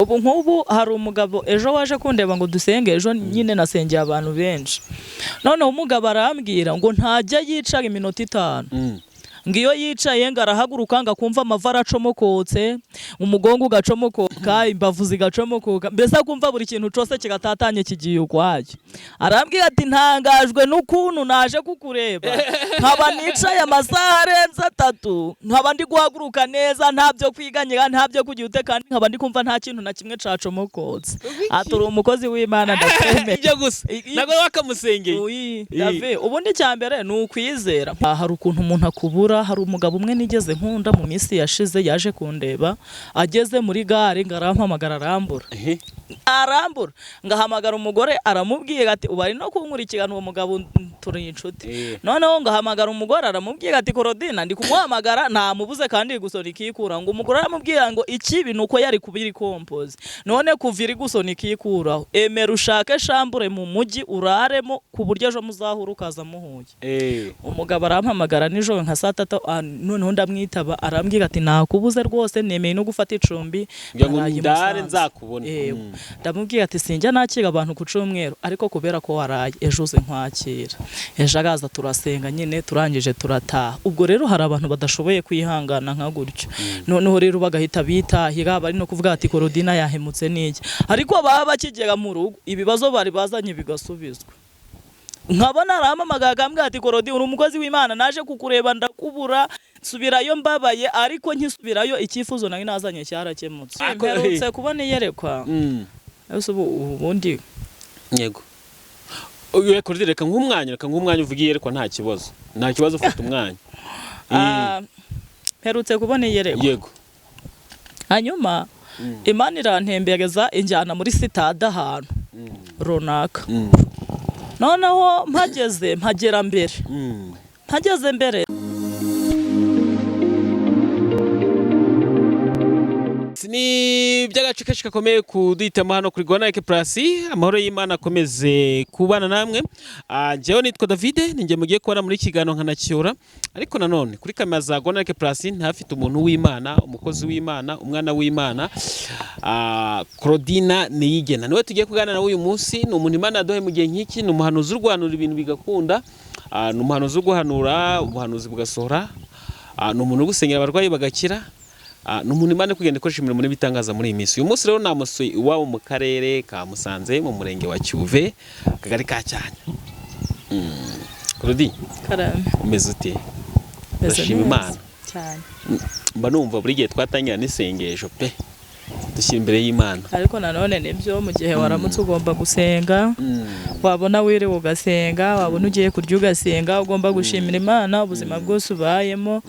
Ubu nk'ubu hari umugabo ejo waje kundeba ngo dusenge, ejo nyine nasengeye abantu benshi. Noneho umugabo arambwira ngo ntajya yicara iminota 5. Ngo iyo yicaye ngo arahaguruka, ngo akumva amavi aracomokotse, umugongo ugacomokoka, imbavu zigacomokoka, mbese akumva buri kintu cyose kigatatanye kigiye ukwacyo. Arambwira ati ntangajwe n'ukuntu naje kukureba nkaba nicaye amasaha arenze 3, nkaba ndi guhaguruka neza, nta byo kwiganyira, nta byo kugira ute, kandi nkaba ndi kumva nta kintu na kimwe cacomokotse. Ati uri umukozi w'Imana, ndakwemeye. Ibyo gusa, ntabwo wakamusengeye. Uyi, David, ubundi cya mbere ni ukwizera. Hari ukuntu umuntu akubura. Hari umugabo umwe nigeze nkunda mu minsi yashize, yaje kundeba ageze muri gare, ngo arampamagara arambura. Arambura, ngahamagara umugore, aramubwira ati ubu ari no kunkurikirana uwo mugabo, turi inshuti. Noneho ngahamagara umugore, aramubwira ati Korodina ndi kumuhamagara namubuze kandi iri gusona ikikura. Ngo umugore aramubwira ngo ikibi ni uko yari kuba iri kompoze, none kuva iri gusona ikikuraho, emera ushake shambure mu mujyi uraremo ku buryo ejo muzahura ukaza muhuye. Umugabo arampamagara nijoro nka saa 3, noneho ndamwitaba, arambwira ati nakubuze rwose, nemeye no gufata icumbi Ngira ngo naraye i ndare Musanze. nzakubona. Yego. Ndamubwira ati sinjya nakira abantu ku cyumweru, ariko kubera ko waraye ejo uze nkwakira. Ejo araza turasenga nyine, turangije turataha. Ubwo rero hari abantu badashoboye kwihangana nka gutyo, noneho rero bagahita bitahira, bari no kuvuga ati Korodina yahemutse n'iki, ariko baba bakigera mu rugo ibibazo bari bazanye bigasubizwa. Nkabona arampamagaye akambwira ati Korodi uri umukozi w'Imana, naje kukureba ndakubura, nsubirayo mbabaye, ariko nkisubirayo icyifuzo nari nazanye cyarakemutse. Mperutse kubona iyerekwa. Ese ubu ubundi Yego. Uyu Korodi, reka nk'umwanya uvuge iyerekwa, nta kibazo. Nta kibazo, ufite umwanya. Mperutse kubona iyerekwa. Hanyuma Imana irantembereza injyana muri sitade ahantu runaka. Noneho mpageze, mpagera mbere. Mpageze mbere. Ni by'agace kenshi gakomeye kuduhitamo hano kuri Rwanda Like Plus. Amahoro y'Imana akomeze kubana namwe. Njyewe nitwa David, ninjye mugiye kubona muri kiganiro nkanacyura, ariko nanone kuri kamera za Rwanda Like Plus ntafite umuntu w'Imana, umukozi w'Imana, umwana w'Imana, Claudina Niyigena niwe tugiye kuganira nawe uyu munsi. Ni umuntu Imana yaduhaye mu gihe nk'iki, ni umuhanuzi urwanura ibintu bigakunda, ni umuhanuzi uguhanura ubuhanuzi bugasohora, ni umuntu ugusengera abarwayi bagakira. Ni umuntu Imana iri kugenda ikoresha imirimo n'ibitangaza muri iyi minsi. Uyu munsi rero namusuye iwabo mu karere ka Musanze, mu murenge wa Cyuve, akagari ka Cyanya. Claudine, Karame. umeze ute? Meze Ndashima neza Imana. cyane. Mba numva buri gihe twatangira n'isengesho pe, dushyira imbere y'Imana. Ariko nanone nibyo, mu gihe waramutse ugomba gusenga, wabona wiriwe ugasenga, wabona ugiye kurya ugasenga, ugomba gushimira Imana ubuzima bwose ubayemo,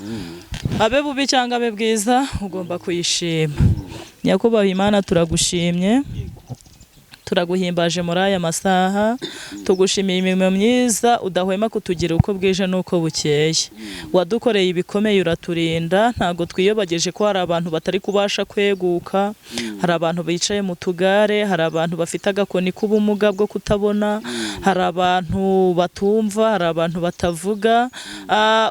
abe bubi cyangwa abe bwiza, ugomba kuyishima. Nyakubahwa Imana, turagushimye, turaguhimbaje muri aya masaha, tugushimiye imirimo myiza udahwema kutugira uko bwije n'uko bukeye. Wadukoreye ibikomeye, uraturinda, ntabwo twiyobageje ko hari abantu batari kubasha kweguka, hari abantu bicaye mu tugare, hari abantu bafite agakoni k'ubumuga bwo kutabona, hari abantu batumva, hari abantu batavuga.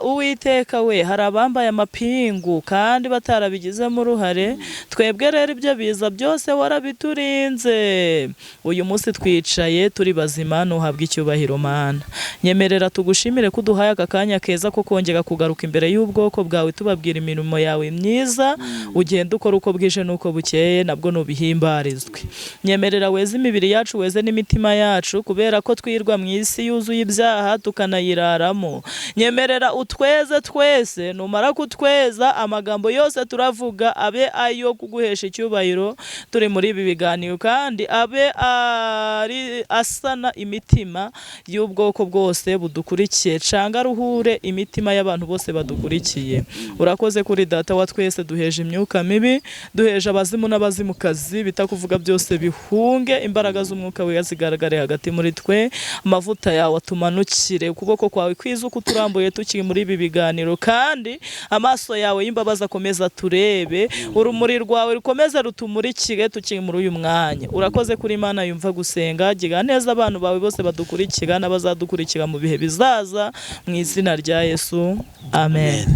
Uwiteka we, hari abambaye amapingu kandi batarabigizemo uruhare. Twebwe rero ibyo biza byose warabiturinze. Uyu munsi twicaye turi bazima, ntuhabwe icyubahiro Mana. Nyemerera tugushimire ko uduhaye aka kanya keza ko kongera kugaruka imbere y'ubwoko bwawe, tubabwira imirimo yawe myiza ugenda ukora uko bwije n'uko bukeye, nabwo nubihimbarizwe. Nyemerera weze imibiri yacu, weze n'imitima yacu, kubera ko twirwa mu isi yuzuye ibyaha tukanayiraramo. Nyemerera utweze twese, numara kutweza amagambo yose turavuga abe ayo kuguhesha icyubahiro turi muri ibi biganiro, kandi abe ari asana imitima y'ubwoko bwose budukurikiye, canga ruhure imitima y'abantu bose badukurikiye. Urakoze kuri data wa twese, duheje imyuka mibi, duheje abazimu n'abazimukazi, bitakuvuga byose bihunge, imbaraga z'umwuka wera zigaragare hagati muri twe, amavuta yawe atumanukire, ukuboko kwawe kwiza uko uturambuye tukiri muri ibi biganiro, kandi amaso yawe y'imbabazi akomeza turebe, urumuri rwawe rukomeze rutumurikire tukiri muri uyu mwanya. Urakoze kuri Imana yumva gusenga, gira neza abantu bawe bose badukurikira n'abazadukurikira mu bihe bizaza, mu izina rya Yesu, amen.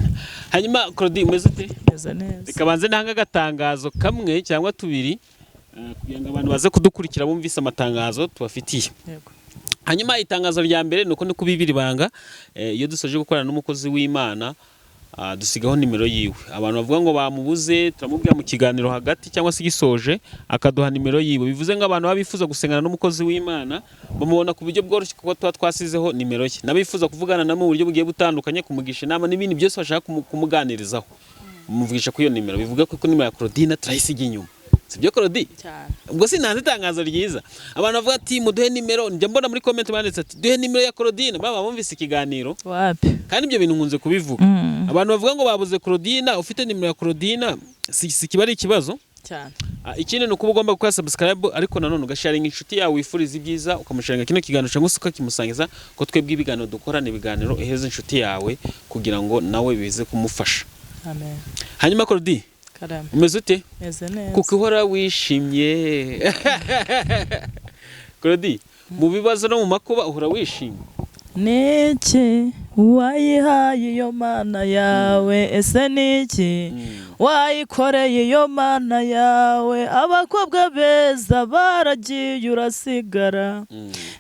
Hanyuma Claudine, umeze ute? Meze neza. Reka banze ntange agatangazo kamwe cyangwa tubiri. Kugira ngo abantu baze kudukurikira bumvise amatangazo tubafitiye. Yego. Hanyuma itangazo rya mbere ni uko ni kubibira ibanga, iyo dusoje gukorana n'umukozi w'Imana, dusigaho nimero yiwe. Abantu bavuga ngo bamubuze, turamubwira mu kiganiro hagati cyangwa se gisoje akaduha nimero yiwe. Bivuze ngo abantu baba bifuza gusengana n'umukozi w'Imana bamubona ku buryo bworoshye kuko tuba twasizeho nimero ye. N'abifuza kuvugana na mu buryo bugiye butandukanye, kumugisha inama n'ibindi byose bashaka kumuganirizaho, umuvugisha kuri iyo nimero. Bivuga ko nimero ya Claudine turayisiga inyuma, sibyo Claudine? Cyane. Ubwo sinanze itangazo ryiza. Abantu bavuga ati muduhe nimero, njya mbona muri comment banditse ati duhe nimero ya Claudine, baba bumvise ikiganiro. Wapi. Kandi ibyo bintu nkunze kubivuga. Abantu bavuga ngo babuze Claudine, ufite nimero ya Claudine si kiba ari ikibazo. Cyane. Ikindi ni ukuba ugomba gukora subscribe, ariko nanone ugasharinga inshuti yawe wifuriza ibyiza, ukamusharinga kino kiganiro cyangwa se ukakimusangiza, ko twebwe ibiganiro dukora ni ibiganiro iheza inshuti yawe kugira ngo nawe bize kumufasha. Amen. Hanyuma Claudine, Karame. umeze ute? Meze neza. Kuko uhora wishimye Claudine, mu bibazo no mu makuba uhora wishimye. Niki wayihaye iyo Mana yawe? Ese niki wayikoreye iyo Mana yawe? Abakobwa beza baragiye urasigara.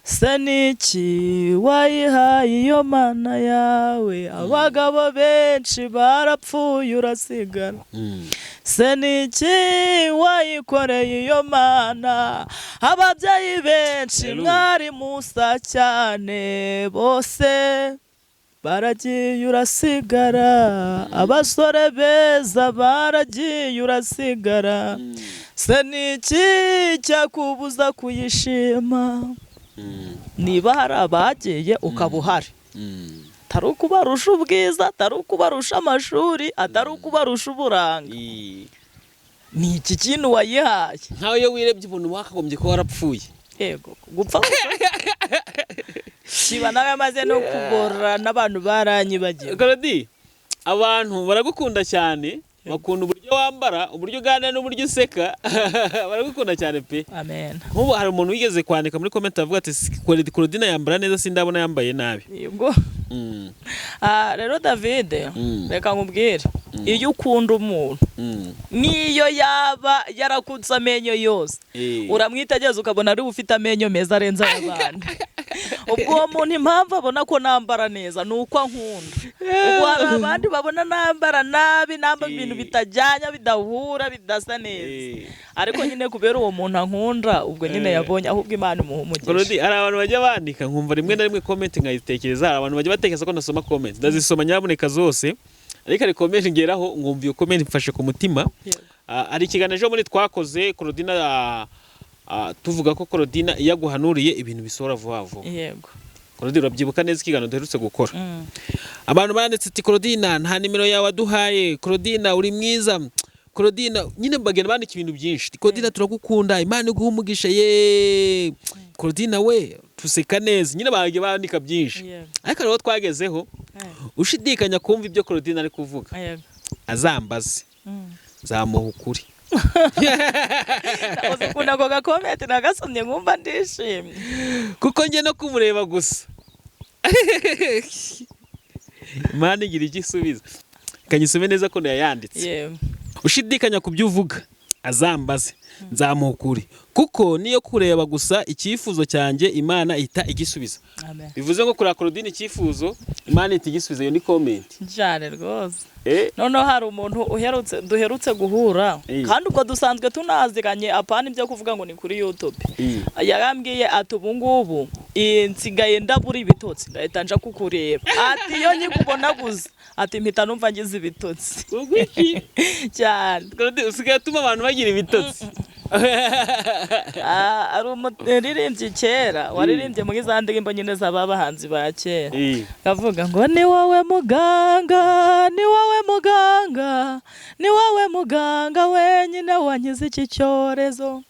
Se niki wayihaye iyo Mana yawe? Abagabo benshi barapfuye urasigara. Se niki wayikoreye iyo Mana? Ababyeyi benshi Hallelujah. mwari musa cyane, bose baragiye urasigara. Abasore beza baragiye urasigara. Se niki cyakubuza kuyishima? Niba hari abagiye ukaba uhari, atari ukubarusha ubwiza, atari ukubarusha amashuri, atari ukubarusha uburanga, ni iki kintu wayihaye? Nkawe iyo wirebye ubuntu wakagombye kuba warapfuye. Yego, gupfa gusa kiba nawe amaze no kugorora n'abantu baranyibagiwe. Claudine, abantu baragukunda cyane, bakunda uburyo wambara, uburyo uganira n'uburyo useka, baragukunda cyane pe. Amen. Nk'ubu hari umuntu wigeze kwandika muri comment avuga ati Claudine yambara neza, sindabona yambaye nabi. Yego. Rero David, reka nkubwire, iyo ukunda umuntu, niyo yaba yarakutse amenyo yose, uramwitegereza ukabona ari ufite amenyo meza arenze ay'abandi. Ubwo uwo muntu impamvu abona ko nambara neza ni uko ankunda. Ubwo hari abandi babona nambara nabi, namba ibintu bitajyanye, bidahura, bidasa neza, ariko nyine kubera uwo muntu ankunda, ubwo nyine yabonye ahubwo Imana imuha umugisha. Claudine, hari abantu bajya bandika nkumva rimwe na rimwe comment nkayitekereza. Hari abantu bajya batekereza ko nasoma comment, ndazisoma nyabuneka zose, ariko hari comment ngeraho nkumva iyo comment mfashe ku mutima. Hari ikiganiro ejo muri twakoze Claudine, tuvuga ko Claudine iyo aguhanuriye ibintu bisohora vuba vuba. Yego. Claudine, urabyibuka neza ikiganiro duherutse gukora? Abantu banditse ati Claudine nta nimero yawe waduhaye, Claudine uri mwiza, Claudine, nyine bagenda bandika ibintu byinshi, Claudine turagukunda, Imana iguhe umugisha, ye Claudine we tuseka neza, nyine bagiye bandika byinshi. Ariko rero twagezeho ushidikanya kumva ibyo Claudine ari kuvuga, azambaze, nzamuha ukuri. Uzi ukuntu ako gacomment nagasomye nkumva ndishimye? Kuko njye no kumureba gusa Imana igira icyo isubiza. Kanyisome neza ko yayanditse. Yewe. Ushidikanya ku byo uvuga azambaze, nzamuha ukuri, kuko niyo kureba gusa icyifuzo cyanjye Imana ihita igisubiza. Amen. Bivuze ngo kureba Claudine icyifuzo Imana ihita igisubiza, iyo ni comment. Cyane rwose. Noneho hari umuntu uherutse duherutse guhura, kandi ubwo dusanzwe tunaziranye, apana ibyo kuvuga ngo ni kuri YouTube, yarambwiye ati ubu ngubu nsigaye ndabura ibitotsi ngahita nja kukureba, ati iyo nkikubona gusa, ati mpita numva ngize ibitotsi. Ubwo iki? Cyane. Claudine, usigaye atuma abantu bagira ibitotsi. Ari umuririmbyi kera waririmbye muri za ndirimbo nyine z'aba bahanzi ba kera, kavuga ngo ni wowe muganga, ni wowe muganga, ni wowe muganga wenyine wankiza iki cyorezo.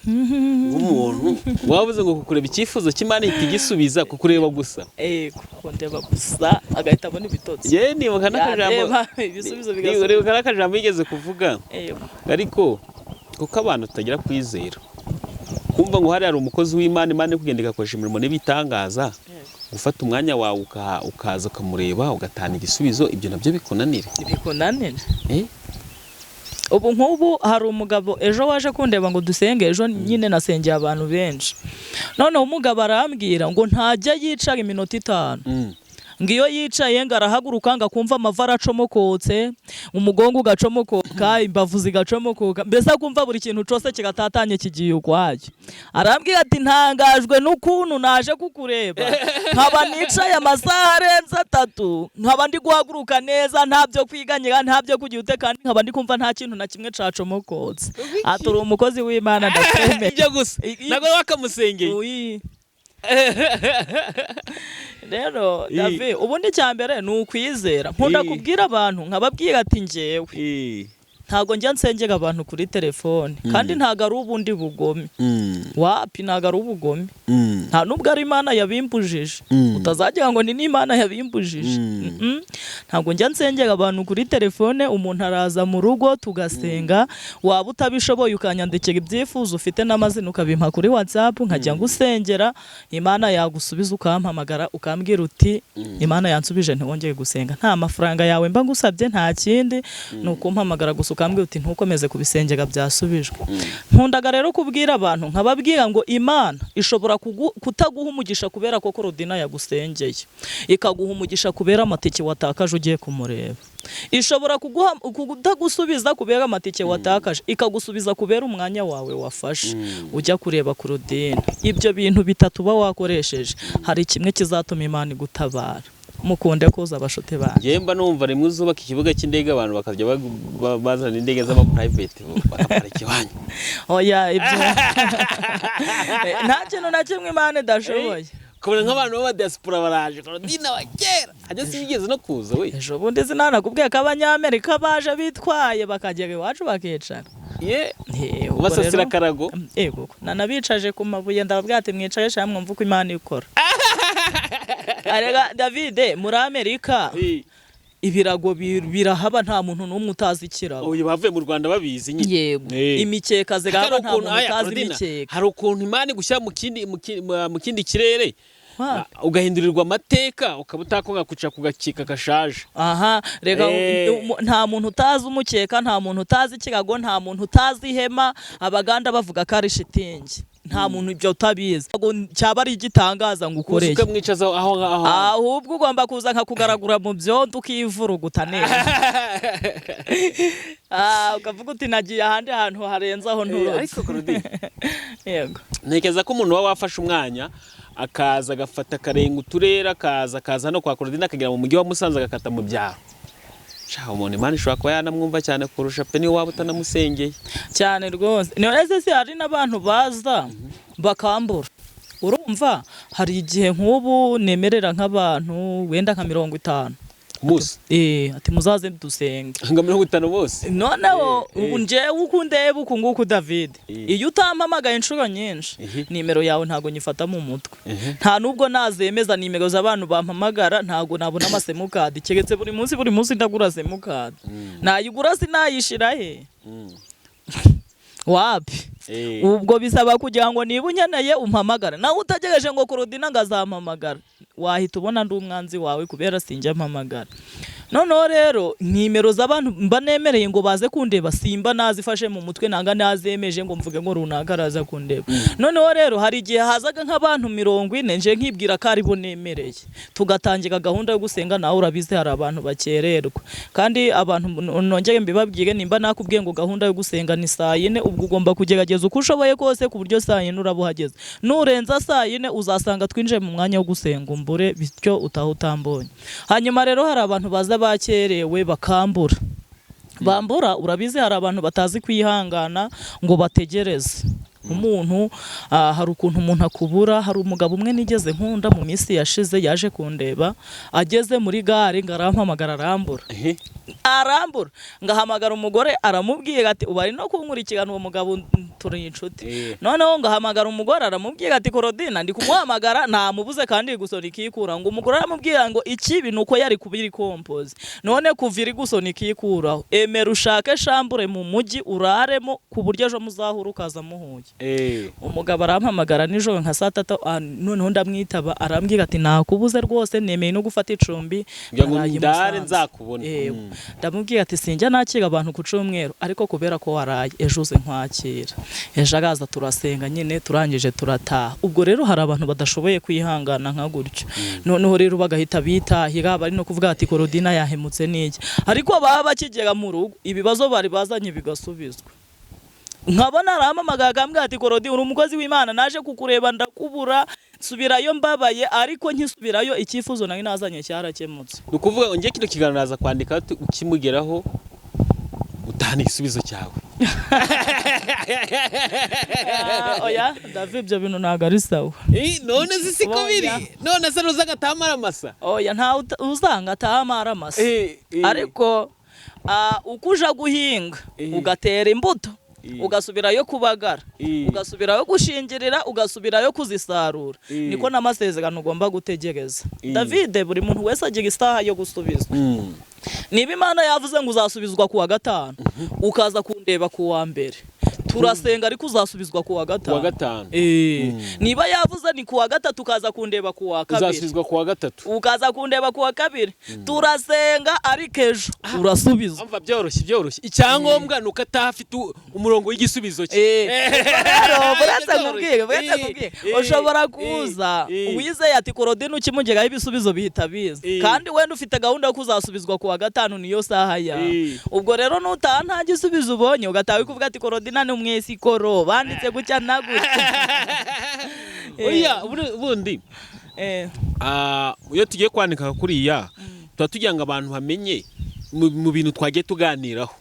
Nk'umuntu wabuze ngo kukureba icyifuzo cy'Imana ihita igisubiza, kukureba gusa. Ego, kundeba gusa agahita abona ibitotsi. Yewe, nibuka n'akajambo Yareba ibisubizo bigasohoka. Nibuka n'akajambo yigeze kuvuga, Ego. ariko kuko abantu tutagira kwizera, kumva ngo hariya hari umukozi w'Imana, Imana iri kugenda igakoresha imirimo n'ibitangaza, gufata umwanya wawe ukaza ukamureba ugatanga igisubizo, ibyo nabyo bikunanire? Bikunanira. Eh? Ubu nk'ubu hari umugabo ejo waje kundeba ngo dusenge, ejo nyine nasengeye abantu benshi. Noneho umugabo arambwira ngo ntajya yicara iminota 5. Ngo iyo yicaye ngo arahaguruka, ngo akumva amavi aracomokotse, umugongo ugacomokoka, imbavu zigacomokoka, mbese akumva buri kintu cyose kigatatanye kigiye ukwacyo. Arambwira ati ntangajwe n'ukuntu naje kukureba nkaba nicaye amasaha arenze 3, nkaba ndi guhaguruka neza, nta byo kwiganyira, nta byo kugira ute, kandi nkaba ndi kumva nta kintu na kimwe cacomokotse. Ati uri umukozi w'Imana, ndakwemeye. Ibyo gusa, ntabwo wakamusengeye. Uyi. Rero David, ubundi icya mbere ni ukwizera. Nkunda kubwira abantu, nkababwira ati njyewe ntago njya nsengera abantu kuri telefone, kandi ntago ari ubundi bugome. Wapi, ntago ari ubugome, nta nubwo ari Imana yabimbujije. Utazagira ngo ni n'Imana yabimbujije. Ntabwo njya nsengera abantu kuri telefone. Umuntu araza mu rugo tugasenga. Waba utabishoboye ukanyandikira ibyifuzo ufite n'amazina, ukabimpa kuri WhatsApp, nkajya ngusengera. Imana yagusubiza ukampamagara, ukambwira uti Imana yansubije, ntiwongere gusenga. Nta mafaranga yawe mba ngusabye, nta kindi, ni ukumpamagara gusa ukambwira uti ntukomeze kubisengera, byasubijwe. Nkundaga rero kubwira abantu, nkababwira ngo Imana ishobora kutaguha umugisha kubera ko Korodina yagusengeye, ikaguha umugisha kubera amatike watakaje ugiye kumureba. Ishobora kutagusubiza kubera amatike watakaje, ikagusubiza kubera umwanya wawe wafashe ujya kureba Korodina. Ibyo bintu bitatu uba wakoresheje, hari kimwe kizatuma Imana igutabara. Mukunde kuza abashuti banjye. Njyewe mba numva rimwe uzubaka ikibuga cy'indege, abantu bakajya bazana indege z'ama private bakaparika iwanyu. Oya, ibyo nta kintu na kimwe Imana idashoboye. Ukabona nk'abantu b'abadiaspora baraje, Claudine wa kera hajya sinigeze no kuza we. Ejo bundi sinanakubwiye ko Abanyamerika baje bitwaye bakagera iwacu bakicara? Ye. Ubwo Ubasasira rero- akarago. Yego, nanabicaje ku mabuye, ndababwira ati mwicare sha, mwumve uko Imana ikora. Arega Davide, muri Amerika ibirago birahaba, nta muntu n'umwe utazi ikirago. Uyu bavuye mu Rwanda babizi nyine. Yego. Imikeka zirahaba, Hari nta ukuntu muntu aya, utazi Claudine, imikeka. hari ukuntu Imana igushyira mu kindi kirere, ugahindurirwa amateka, ukaba utakonga kwicara ku gakeka gashaje. Aha reka, nta muntu utazi umukeka, nta muntu utazi ikirago, nta muntu utazi ihema. Abaganda bavuga ko ari shitingi. Nta muntu ibyo utabizi. Ntabwo cyaba ari igitangaza ngo ukoreye. Ukamwicaza aho ngaho. Ahubwo ugomba kuza nkakugaragura mu byondo, ukivuruguta neza. Ukavuga uti nagiye ahandi hantu harenze aho nturutse. Ariko Claudine, Yego. ntekereza ko umuntu waba wafashe umwanya akaza agafata akarenga uturere, akaza hano kwa Claudine, akagera mu mujyi wa Musanze, agakata mu byaro. Sha, umuntu Imana ishobora kuba yanamwumva cyane kurusha pe niyo waba utanamusengeye. Cyane rwose. Niyo se hari n'abantu baza bakambura. Urumva hari igihe nk'ubu nemerera nk'abantu wenda nka 50. Ku munsi? Ati muzaze dusenge. Nka 50 bose? Noneho ubu njyewe uko ndeba uku nguku, David, iyo utampamagaye inshuro nyinshi, nimero yawe ntabwo nyifata mu mutwe. Nta nubwo nazemeza nimero z'abantu bampamagara. Ntabwo nabona ama SIM card, keretse buri munsi buri munsi ndagura SIM card. Nayigura sinayishira he? Wapi. Ubwo bisaba kugira ngo niba unkeneye umpamagare. Nawe utagereje ngo Korodina ngo azampamagara, wahita ubona ndi umwanzi wawe, kubera sinjya mpamagara. Noneho rero nimero z'abantu mba nemereye ngo baze kundeba simba nazifashe mu mutwe, nanga nazemeje ngo mvuge ngo runaka araza kundeba. Noneho rero hari igihe hazaga nk'abantu 40, nje nkibwira ko ari bo nemereye, tugatangira gahunda yo gusenga. Nawe urabizi, hari abantu bakererwa. Kandi abantu nongere mbibabwire, nimba nakubwiye ngo gahunda yo gusenga ni saa yine, ubwo ugomba kugerageza uko ushoboye kose ku buryo saa yine uraba uhageze. Nurenza saa yine uzasanga twinjiye mu mwanya wo gusenga, umbure, bityo utaha utambonye. Hanyuma rero hari abantu baza bakerewe bakambura, bambura. Urabizi, hari abantu batazi kwihangana ngo bategereze umuntu. Hari ukuntu umuntu akubura. Hari umugabo umwe nigeze nkunda mu minsi yashize, yaje kundeba, ageze muri gare ngo arampamagara, arambura. Arambura, ngahamagara umugore, aramubwira ati ubu ari no kunkurikirana uwo mugabo, turi inshuti. Noneho ngahamagara umugore, aramubwira ati Korodina ndi kumuhamagara namubuze kandi iri gusona ikikura. Ngo umugore aramubwira ngo ikibi ni uko yari kuba iri kompoze, none kuva iri gusona ikikuraho, emera ushake chambre mu mujyi uraremo, ku buryo ejo muzahura ukaza muhuye. Umugabo arampamagara nijoro nka saa 3, noneho ndamwitaba, arambwira ati nakubuze rwose, nemeye no gufata icumbi Ngira ngo naraye i ndare Musanze." nzakubone. Yego. Ndamubwira ati sinjya nakira abantu ku cyumweru, ariko kubera ko waraye ejo uze nkwakira. Ejo araza turasenga nyine, turangije turataha. Ubwo rero hari abantu badashoboye kwihangana nka gutyo, noneho rero bagahita bitahira, bari no kuvuga ati Korodina yahemutse n'iki, ariko baba bakigera mu rugo ibibazo bari bazanye bigasubizwa. Nkabona arampamagaye akambwira ati Korodi uri umukozi w'Imana, naje kukureba ndakubura, nsubirayo mbabaye, ariko nkisubirayo icyifuzo nari nazanye cyarakemutse. Ni ukuvuga ngo njye kino kiganiro naza kwandika ukimugeraho utahana igisubizo cyawe. Oya David, ibyo bintu ntabwo ari sawa. None se siko biri? None se nuza agatamara amasa? Oya, ntawe uzanga atahamara amasa, ariko uko uja guhinga ugatera imbuto, ugasubirayo kubagara, ugasubirayo gushingirira, ugasubirayo kuzisarura, niko n'amasezerano ugomba gutegereza. David, buri muntu wese agira isaha yo gusubizwa. Niba Imana yavuze ngo uzasubizwa ku wa gatanu, ukaza kundeba ku wa mbere, turasenga, ariko uzasubizwa ku wa Kuwa gatanu. gatanu. Niba yavuze ni ku wa gatatu, ukaza kundeba ku wa kabiri, Uzasubizwa kuwa gatatu. ukaza kundeba ku wa kabiri, turasenga, ariko ejo urasubizwa. Amva byoroshye, icyangombwa ni uko ataha afite umurongo w'igisubizo cye. Rero buretse nkubwire, ushobora kuza wizeye ati Korodina ukimugeraho ibisubizo bihita biza, kandi wenda ufite gahunda yo kuzasubizwa ku wa gatanu, niyo saha yawe. Ubwo rero nutaha nta gisubizo ubonye, ugataha uri kuvuga ati Korodina ni umwesikoro, banditse gutya na gutya. Oya, ubundi iyo tugiye kwandika kuriya tuba tugira ngo abantu bamenye mu bintu twagiye tuganiraho,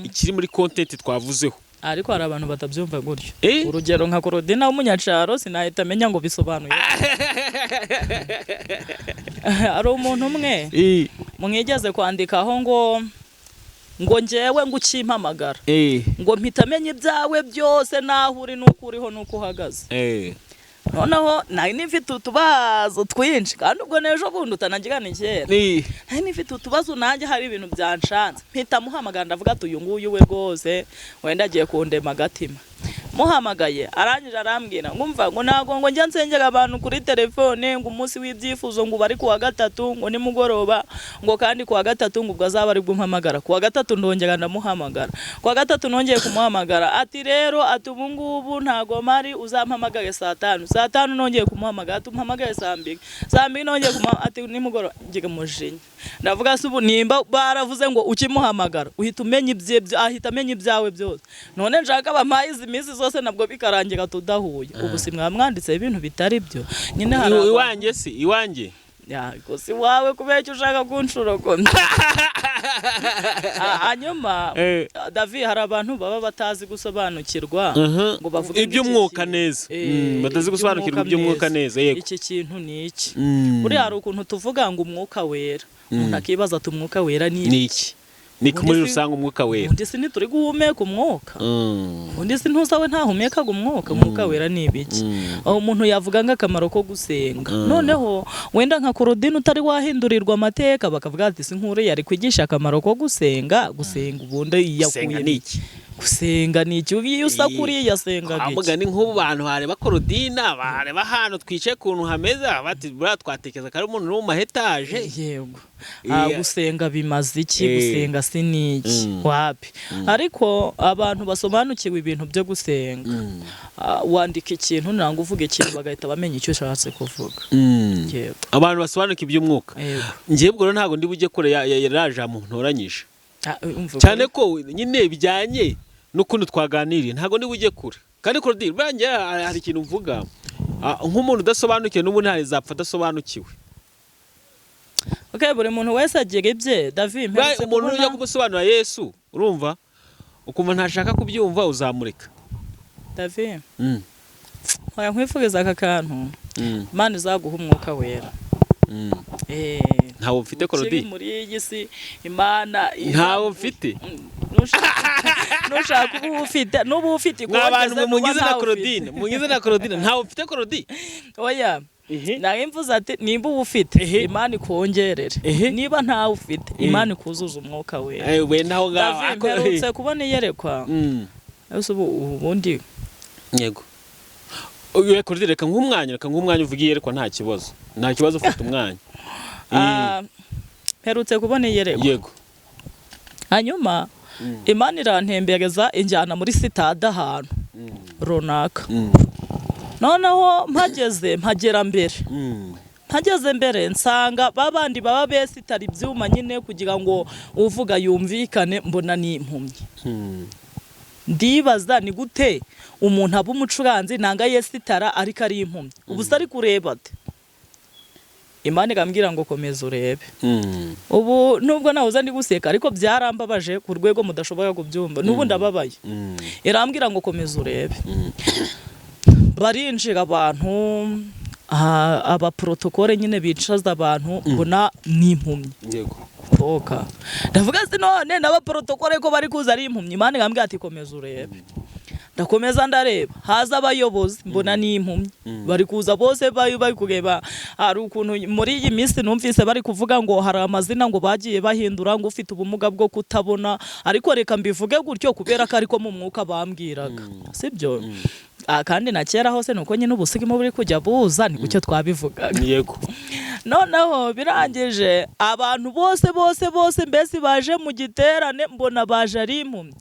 ikiri muri content twavuzeho. Ariko hari abantu batabyumva gutyo. Urugero nka Korodina w'umunyacaro, sinahita amenya ngo bisobanuye. Hari umuntu umwe mwigeze kwandikaho ngo njyewe ngo ukimpamagara, ngo mpita amenya ibyawe byose, n'aho uri n'uko uriho n'uko uhagaze. Noneho nari nifite utubazo twinshi, kandi ubwo n'ejo bundi utanagira ni kera, nari nifite utubazo nanjye, hari ibintu byanshanze, mpita muhamagara, ndavuga ati uyu nguyu we rwose wenda agiye kundema agatima. Muhamagaye arangije arambwira ngo umva, ngo ntabwo ngo njya nsengera abantu kuri telefone, ngo umunsi w'ibyifuzo ngo bari kuwa gatatu, ngo nimugoroba, ngo kandi kuwa gatatu ngo ubwo azaba ari bwo umpamagara. Kuwa gatatu ndongera ndamuhamagara, kuwa gatatu nongeye kumuhamagara, ati rero ati ubu ngubu ntago mpari, uzampamagare saa 5. Saa 5 nongeye kumuhamagara, ati umpamagare saa 2. Saa 2 nongeye kumuhamagara, ati nimugoroba. Ngira umujinya, ndavuga se ubu nimba baravuze ngo ukimuhamagara uhita umenya ibye, ahita amenya ibyawe byose, none nshaka bampaye izi minsi zose nabwo bikarangira tudahuye, ubu si mwamwanditse ibintu bitari byo nyine. Hari Iwanjye si iwanjye. Ya, si wawe, kubera icyo ushaka kunshurogoma. Hanyuma David, hari abantu baba batazi gusobanukirwa ngo bavuge iby'umwuka neza, batazi gusobanukirwa iby'umwuka neza. Yego, iki kintu ni iki? Buriya hari ukuntu tuvuga ngo umwuka wera, umuntu akibaza ati umwuka wera ni iki? Ni muri rusange umwuka wera. Undi si ntituri guhumeka umwuka? Undi si ntuzawe ntahumekaga umwuka? Umwuka wera ni ibiki? Aho umuntu yavuga nk'akamaro ko gusenga, noneho wenda nka Korodina utari wahindurirwa amateka, bakavuga ati si nkure yari kwigisha akamaro ko gusenga. Gusenga ubundi yakuye ni iki? Gusenga ni iki? Iyo usa kuriya yasengaga iki? Ni nk'ubu bantu bareba Korodina, bareba ahantu twicaye ukuntu hameze, bati buriya twatekereza ko ari umuntu uri mu ma etaje. Yego, gusenga bimaze iki? Gusenga si ni iki? Wapi. Ariko abantu basobanukiwe ibintu byo gusenga, wandika ikintu nangwa uvuga ikintu bagahita bamenya icyo ushatse kuvuga. Yego, abantu basobanukiwe iby'umwuka. Njyewe ubwo ntabwo ndi bujye kure ya jambo ntoranyije cyane ko nyine bijyanye n'ukuntu twaganiriye, ntabwo ndi bujye kure. Kandi Korodina buriya hari ikintu mvuga, nk'umuntu udasobanukiwe n'ubundi ntazapfa adasobanukiwe. Okay, buri muntu wese agira ibye, David. Umuntu ujya kumusobanura Yesu, urumva ukumva ntashaka kubyumva, uzamureka. David, nkora nkwifuriza aka kantu, Imana izaguha umwuka wera. Ntawo mfite, Korodina. Muri iyi si Imana ntawo mfite. Nushaka uba ufite, nuba ufite. Mwabantu mungize na Korodina, mungize na Korodina, ntawo mfite, Korodina. Oya, nari mvuze ati nimba uba ufite Imana ikongerere, niba ntawe ufite Imana ikuzuza umwuka wera. We naho ngaho mperutse kubona iyerekwa. Ese ubundi Yego. Uyu kuri, reka nk'umwanya uvuge iyerekwa, nta kibazo, nta kibazo, ufite umwanya. Mperutse kubona iyerekwa. Hanyuma Imana irantembereza, injyana muri sitade ahantu runaka. Noneho mpageze, mpagera mbere. Mpageze mbere, nsanga ba bandi baba besitara ibyuma nyine kugira ngo uvuga yumvikane, mbona ni impumyi. Ndibaza ni gute umuntu aba umucuranzi nanga yesitara ariko ari impumyi, ubu se ari kureba ate? Imana ikambwira ngo komeza urebe. Ubu nubwo nahoze ndi guseka, ariko byarambabaje ku rwego mudashobora kubyumva, n'ubu ndababaye. Irambwira ngo komeza urebe. Barinjira abantu, abaprotokole nyine bicaza abantu, mbona ni impumyi. Toka ndavuga si none n'abaprotokole ko bari kuza ari impumyi? Imana irambwira ati komeza urebe. Ndakomeza ndareba, haza abayobozi, mbona ni impumyi. Bari kuza bose bari kureba. Hari ukuntu muri iyi minsi numvise bari kuvuga ngo hari amazina ngo bagiye bahindura, ngo ufite ubumuga bwo kutabona, ariko reka mbivuge gutyo kubera ko ariko mu mwuka bambwiraga, sibyo? Kandi na kera hose nuko nyine ubusigimu buri kujya buza, ni gutyo twabivugaga. Noneho birangije, abantu bose bose bose mbese baje mu giterane, mbona baje ari impumyi.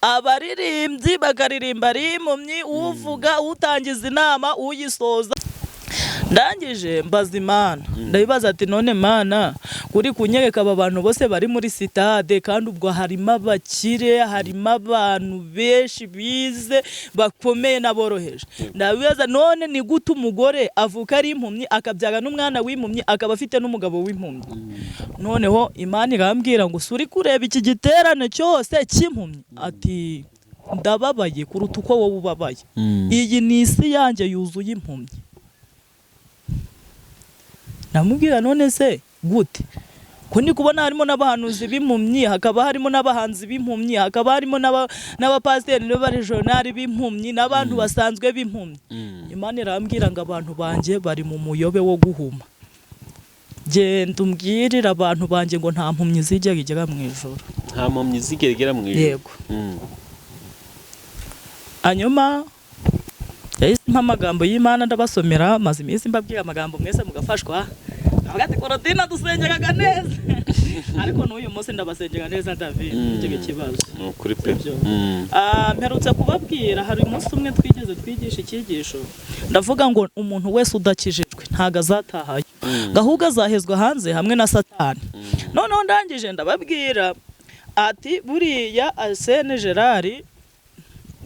Abaririmbyi bakaririmba ari impumyi, uvuga, utangiza inama, uyisoza. Ndangije mbaza Imana, ndabibaza ati none Mana, kuri kunyereka aba bantu bose bari muri sitade, kandi ubwo harimo abakire, harimo abantu benshi bize bakomeye n'aboroheje, ndabibaza none ni gute umugore avuka ari impumyi, akabyara n'umwana w'impumyi, akaba afite n'umugabo w'impumyi? Noneho Imana irambwira ngo si uri kureba iki giterane cyose cy'impumyi? Ati ndababaye kuruta uko wowe ubabaye. Iyi ni isi yanjye yuzuye impumyi. Namubwira none se gute, ko ndi kubona harimo n'abahanuzi b'impumyi, hakaba harimo n'abahanzi b'impumyi, hakaba harimo n'abapasiteri n'abarejonari b'impumyi, n'abantu basanzwe b'impumyi? Imana irambwira ngo abantu banjye bari mu muyobe wo guhuma. Genda umbwirire abantu banjye ngo nta mpumyi zijya igera mu ijoro. Nta mpumyi zigera igera mu ijoro. Yego. Hanyuma yahise impa amagambo y'Imana, ndabasomera. Maze iminsi mbabwira amagambo, mwese mugafashwa. Avuga ati Korodina dusengeraga neza, ariko n'uyu munsi ndabasengera neza, David, ntugire ikibazo. Ni ukuri pe. Sibyo? Mperutse kubabwira, hari umunsi umwe twigeze twigisha icyigisho, ndavuga ngo umuntu wese udakijijwe ntago azatahayo, ahubwo azahezwa hanze hamwe na Satani. Noneho ndangije ndababwira ati buriya Arsene Gerard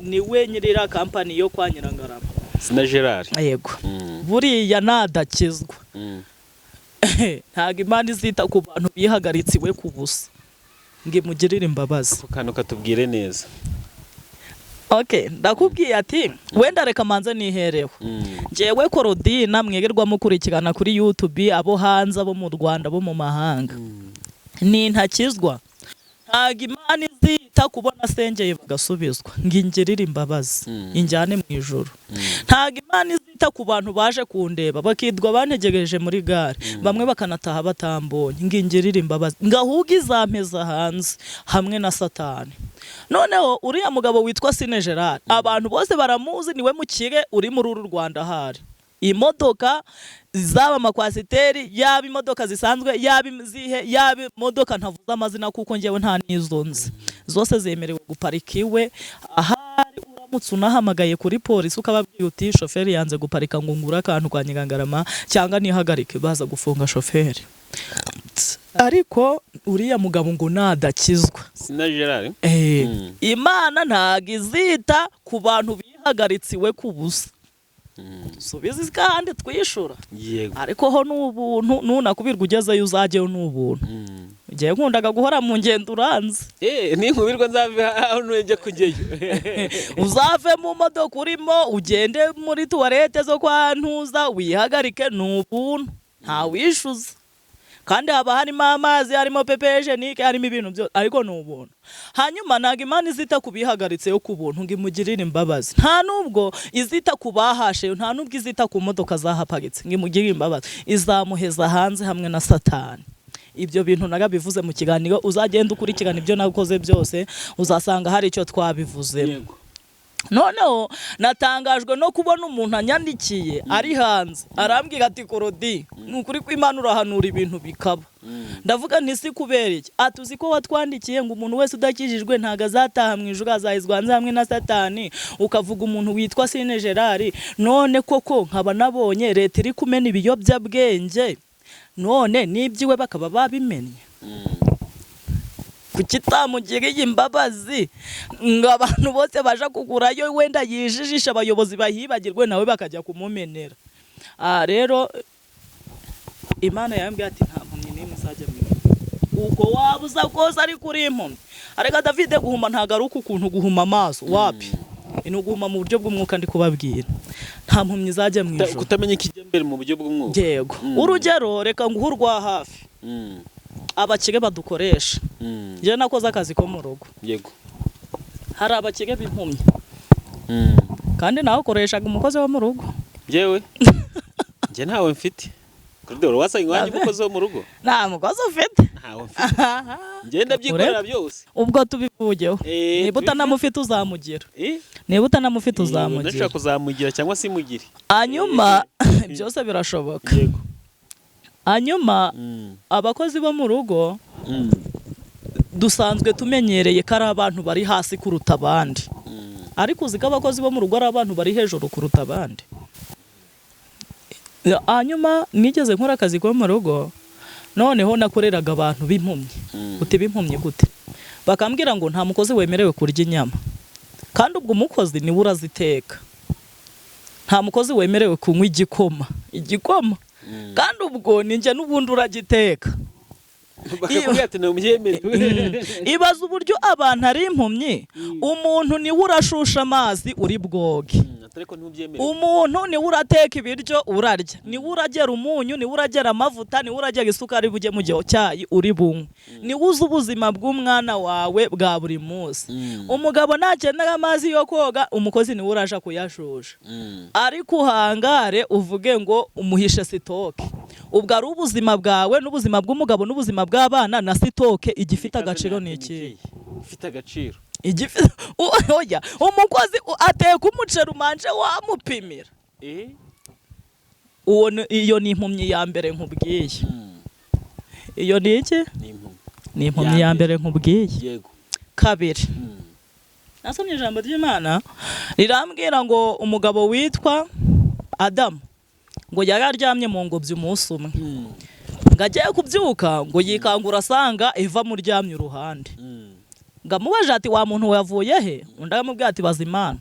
ni we nyirira kampani yo kwa Nyirangarama. Sina Gerard. Yego. Buriya nadakizwa, ntabwo Imana izita ku bantu bihagaritse iwe ku busa ngo imugirire imbabazi. Ako kantu katubwire neza. Okay, ndakubwiye ati wenda reka manze nihereho. Njyewe Korodina mwirirwa mukurikirana kuri YouTube, abo hanze, abo mu Rwanda, abo mu mahanga, ni ntakizwa ntabwo Imana izita kubona asengeye bagasubizwa ngo ingirire imbabazi, injyane mu ijoro. Ntabwo Imana izita ku bantu baje kundeba bakitwa bantegereje muri gare, bamwe bakanataha batambonye, ngo ingirire imbabazi, ngo ahubwo izampeza hanze hamwe na Satani. Noneho uriya mugabo witwa Sine Gerard, abantu bose baramuzi, niwe mukire uri muri uru Rwanda. Ahari imodoka, zaba amakwasiteri, yaba imodoka zisanzwe, yaba izihe, yaba imodoka ntavuze amazina kuko njyewe nta n'izo nzi, zose zemerewe guparika iwe. Ahari uramutse unahamagaye kuri polisi ukababwira uti shoferi yanze guparika ngo ngure akantu kwa Nyirangarama cyangwa nihagarike, baza gufunga shoferi. Ariko uriya mugabo ngo nadakizwa, Sina Gerard. Imana ntago izita ku bantu bihagaritse iwe ku busa. Subiza kandi twishura. Ariko ho ni ubuntu, nunakubirwa ugezeyo uzajyeyo, ni ubuntu. Ngiye nkundaga guhora mu ngendo, uranze. Ninkubirwa nzave aho nujya kujyayo. Uzave mu modoka urimo, ugende muri tuwarete zo kwa Ntuza wihagarike, ni ubuntu, ntawishyuza, kandi haba harimo amazi, harimo papier hygiénique, harimo ibintu byose, ariko ni ubuntu. Hanyuma ntabwo Imana izita ku bihagaritse yo ku buntu ngo imugirire imbabazi, nta nubwo izita ku bahashe, nta nubwo izita ku modoka zahaparitse ngo imugirire imbabazi, izamuheza hanze hamwe na Satani. Ibyo bintu narabivuze mu kiganiro, uzagenda ukurikirana ibyo nakoze byose, uzasanga hari icyo twabivuzemo. Noneho natangajwe no kubona umuntu anyandikiye ari hanze, arambwira ati: "Korodi, ni ukuri ko Imana urahanura ibintu bikaba." Ndavuga nti: "Si kubera iki?" Ati: "Uzi ko watwandikiye ngo umuntu wese udakijijwe ntabwo azataha mu ijuru, azahizwa hanze hamwe na Satani, ukavuga umuntu witwa Sine Gerard. None koko nkaba nabonye leta iri kumena ibiyobyabwenge, none n'iby'iwe bakaba babimennye, kuki itamugiriye imbabazi ngo abantu bose baje kugurayo, wenda yijijisha abayobozi bahibagirwe, nawe bakajya kumumenera?" Aha rero Imana yambwiye ati: "Nta mpumyi n'imwe izajya mu ijuru, uko waba uza kose ariko uri impumyi." Ariko David, guhuma ntabwo ari uku kuntu guhuma amaso, wapi, ni uguhuma mu buryo bw'umwuka. Ndi kubabwira, nta mpumyi izajya mu ijuru. Kutamenya ikijya mbere mu buryo bw'umwuka. Yego. Urugero, reka nguhe urwa hafi: abakire badukoresha. Njye nakoze akazi ko mu rugo. Hari abakire b'impumyi. Kandi nawe ukoreshaga umukozi wo mu rugo. Njyewe, njye ntawe mfite. Kuri dore wasanga iwanjye umukozi wo mu rugo. Nta mukozi ufite? Ntawe mfite, njye ndabyikorera byose. Ubwo tubivugeho. Niba utanamufite uzamugira. Niba utanamufite uzamugira. Ndashaka kuzamugira cyangwa se imugire. Hanyuma byose birashoboka. Hanyuma abakozi bo mu rugo dusanzwe tumenyereye ko ari abantu bari hasi kuruta abandi. Ariko uzi ko abakozi bo mu rugo ari abantu bari hejuru kuruta abandi? Hanyuma nigeze nkora akazi ko mu rugo, noneho nakoreraga abantu b'impumyi. Uti: "B'impumyi gute?" Bakambwira ngo nta mukozi wemerewe kurya inyama, kandi ubwo umukozi niwe uraziteka. Nta mukozi wemerewe kunywa igikoma, kandi ubwo ni njye n'ubundi uragiteka. Bakakubwira ati: "Ntubyemerewe." Ibaza uburyo abantu ari impumyi. Umuntu niwe urashusha amazi uri bwoge. Ariko ntubyemerewe. Umuntu niwe urateka ibiryo urarya, niwe uragera umunyu, niwe uragera amavuta, niwe uragera isukari bujye mu gihe cyayi uri bunywe, niwe uzi ubuzima bw'umwana wawe bwa buri munsi. Umugabo nakenera amazi yo koga, umukozi niwe uraja kuyashusha. Ariko uhangare uvuge ngo umuhishe stock, ubwo ari ubuzima bwawe n'ubuzima bw'umugabo n'ubuzima bw'abana na stock, igifite agaciro ni ikihe? Ifite agaciro. Oya, umukozi ateka umuceri umanje wamupimira. Iyo ni impumyi ya mbere nkubwiye. Iyo ni iki? Ni impumyi. Ni impumyi ya mbere nkubwiye. Kabiri, nasomye ijambo ry'Imana rirambwira ngo umugabo witwa Adamu ngo yari aryamye mu ngobyi umunsi umwe, ngo agiye kubyuka ngo yikangura asanga Eva amuryamye uruhande. Ngo amubaje ati: "Wa muntu wavuye he?" Undi aramubwira ati: "Baza Imana."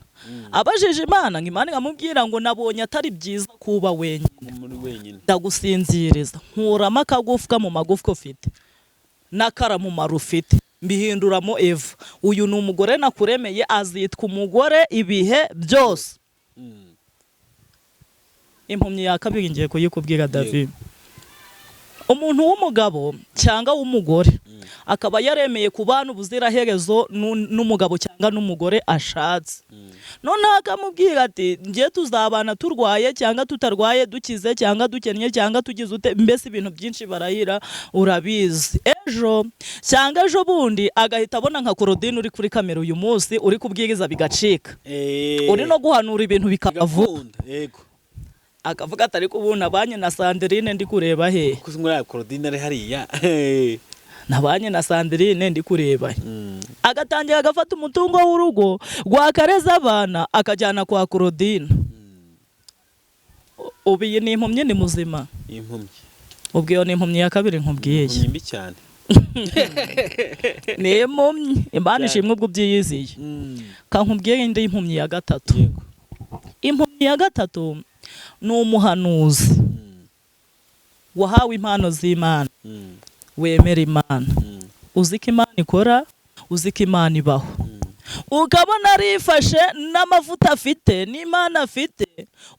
Abajije Imana, ngo Imana iramubwira ngo: "Nabonye atari byiza kuba wenyine, muri wenyine, ndagusinziriza, nkuramo akagufwa mu magufwa ufite n'akara mu mara ufite, mbihinduramo Eva. Uyu ni umugore nakuremeye, azitwa umugore ibihe byose." Impumyi ya kabiri ngiye kuyikubwira, David. Umuntu w'umugabo cyangwa w'umugore akaba yaremeye kubana ubuziraherezo n'umugabo cyangwa n'umugore ashatse, noneho akamubwira ati: "Ngiye tuzabana turwaye cyangwa tutarwaye, dukize cyangwa dukennye cyangwa tugize ute." Mbese ibintu byinshi barahira, urabizi. Ejo cyangwa ejo bundi agahita abona nka Korodine uri kuri kamera uyu munsi, uri kubwiriza bigacika, uri no guhanura ibintu bikaba vuba. Bigakunda, yego. Akavuga ati: "Ariko ubu nabanye na Sandrine ndi kureba he?" Kuko muri aya Claudine ari hariya. Nabanye na Sandrine ndi kureba he? Agatangira agafata umutungo w'urugo rwakareza abana, akajyana kwa Claudine. Ubu iyi ni impumyi, ni muzima? Impumyi. Ubwo iyo ni impumyi ya kabiri nkubwiye. Impumyi mbi cyane. Ni impumyi, Imana ishimwe ubwo ubyiyiziye. Kankubwiye indi impumyi ya gatatu. Impumyi ya gatatu ni umuhanuzi wahawe impano z'Imana, wemera Imana, uzi ko Imana ikora, uzi ko Imana ibaho, ukabona arifashe n'amavuta afite n'Imana afite,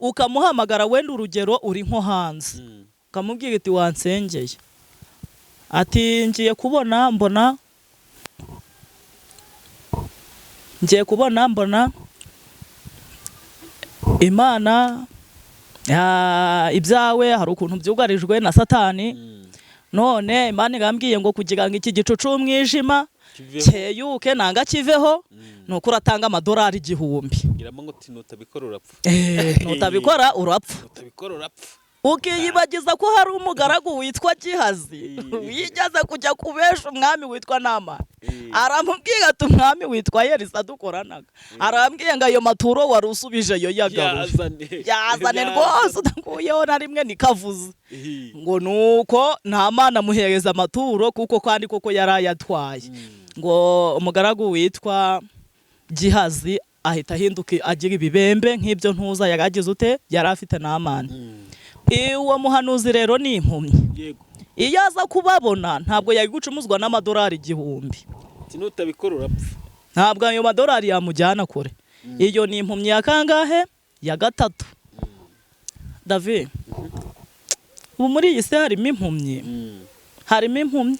ukamuhamagara, wenda urugero uri nko hanze, ukamubwira iti: "Wansengeye?" Ati: "Ngiye kubona mbona, ngiye kubona mbona Imana, ibyawe hari ukuntu byugarijwe na Satani." None Imana irambwiye ngo kugira ngo iki gicu c'umwijima Kiveho. cyeyuke nanga kiveho, nuko uratanga amadolari 1000. Giramo ngo uti nutabikora urapfa. Nutabikora urapfa. Nutabikora urapfa. Ukiyibagiza ko hari umugaragu witwa Gihazi wigeze kujya kubesha umwami witwa Namani, aramubwira ati umwami witwa Elisa dukoranaga arambwiye ngo ayo maturo wari usubije yo yagaruje, Yazane. Yazane rwose, udakuyeho na rimwe nikavuze. Eh. Ngo nuko Namani amuhereza amaturo, kuko kandi koko yari ayatwaye. Ngo umugaragu witwa Gihazi ahita ahinduka agira ibibembe nk'ibyo ntuza yari agize ute, yari afite Namani. Uwo muhanuzi rero ni impumyi. Iyo aza kubabona ntabwo yari gucumuzwa n'amadolari 1000. Ati nutabikora urapfa. Ntabwo ayo madolari yamujyana kure. Iyo ni impumyi ya kangahe? Ya gatatu. David, ubu muri iyi si harimo impumyi, harimo impumyi.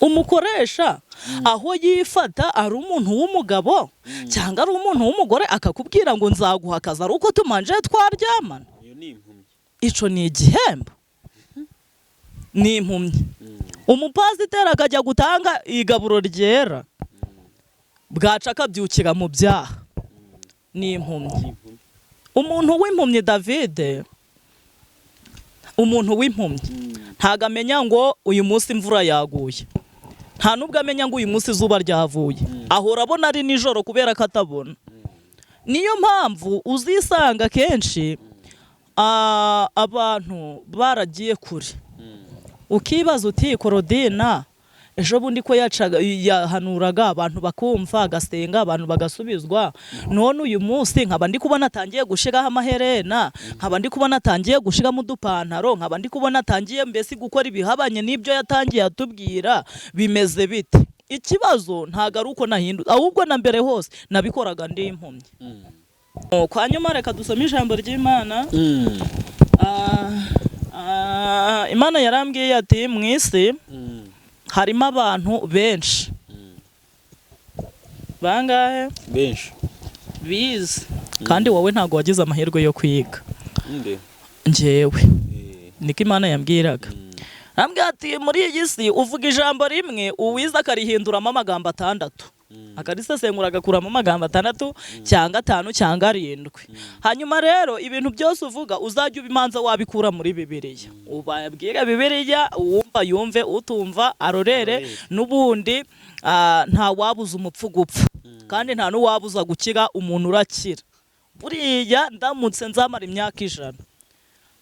Umukoresha aho yifata ari umuntu w'umugabo cyangwa ari umuntu w'umugore, akakubwira ngo nzaguha akazi ari uko tumanje twaryamana. Iyo ni impumyi. Ico ni igihembo, ni impumyi. Umupasiteri akajya gutanga igaburo ryera, bwaca akabyukira mu byaha, ni impumyi. Ni impumyi. Umuntu w'impumyi, David, umuntu w'impumyi ntago amenya ngo uyu munsi imvura yaguye, nta nubwo amenya ngo uyu munsi izuba ryavuye, ahora abona ari nijoro kubera ko atabona. Niyo mpamvu uzisanga kenshi abantu baragiye kure, ukibaza uti Korodina ejo bundi ko yacaga yahanuraga abantu bakumva, agasenga abantu bagasubizwa, none uyu munsi nkaba ndi kubona atangiye gushiraho amaherena, nkaba ndi kubona atangiye gushiramo udupantaro, nkaba ndi kubona atangiye mbese gukora ibihabanye n'ibyo yatangiye atubwira, bimeze bite? Ikibazo ntago ari uko nahindutse, ahubwo na mbere hose nabikoraga ndi impumyi. Kwa nyuma reka dusome ijambo ry'Imana. Imana yarambwiye ati mu isi harimo abantu benshi. Bangahe? Benshi. Bize, kandi wowe ntabwo wagize amahirwe yo kwiga. Nde? Njyewe. Eh. Niko Imana yambwiraga. Arambwira ati muri iyi si uvuga ijambo rimwe, uwize akarihinduramo amagambo 6, akarisesengura agakuramo amagambo 6 cyangwa 5 cyangwa 7. Hanyuma rero ibintu byose uvuga uzajya ubimanza wabikura muri Bibiliya, ubabwire Bibiliya, uwumva yumve, utumva arorere. Arorere. N'ubundi nta wabuza umupfu gupfa, kandi nta n'uwabuza gukira umuntu urakira. Buriya ndamutse nzamara imyaka 100,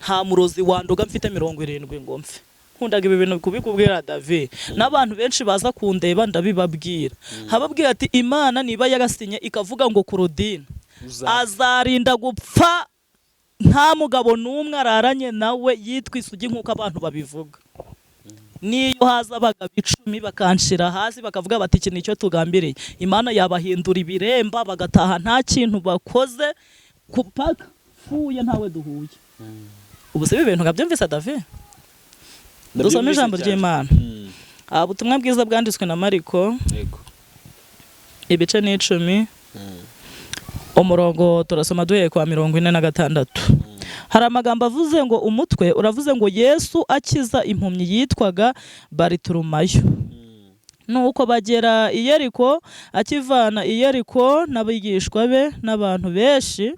nta murozi wanduga mfite 70 ngo mfe. Nkundaga ibi bintu kubikubwira, David, n'abantu benshi baza kundeba ndabibabwira, hababwira ati Imana niba yarasinye ikavuga ngo Korodina Uzapfa. azarinda gupfa nta mugabo n'umwe araranye nawe yitwa isugi nk'uko abantu babivuga, niyo haza abagabo 10 bakanshira hasi bakavuga bati iki nicyo tugambiriye, Imana yabahindura ibiremba bagataha nta kintu bakoze kupaka pfuye ntawe duhuye. Ubu se ibi bintu nkabyumvise, David? Dusome ijambo Ndabyumvise cyane. ry'Imana. Ubutumwa bwiza bwanditswe na Mariko, ibice ni 10, umurongo turasoma duhereye kwa 46. Hari amagambo avuze ngo umutwe uravuze ngo Yesu akiza impumyi yitwaga Bariturumayo. Nuko bagera i Yeriko, akivana i Yeriko n'abigishwa be n'abantu benshi,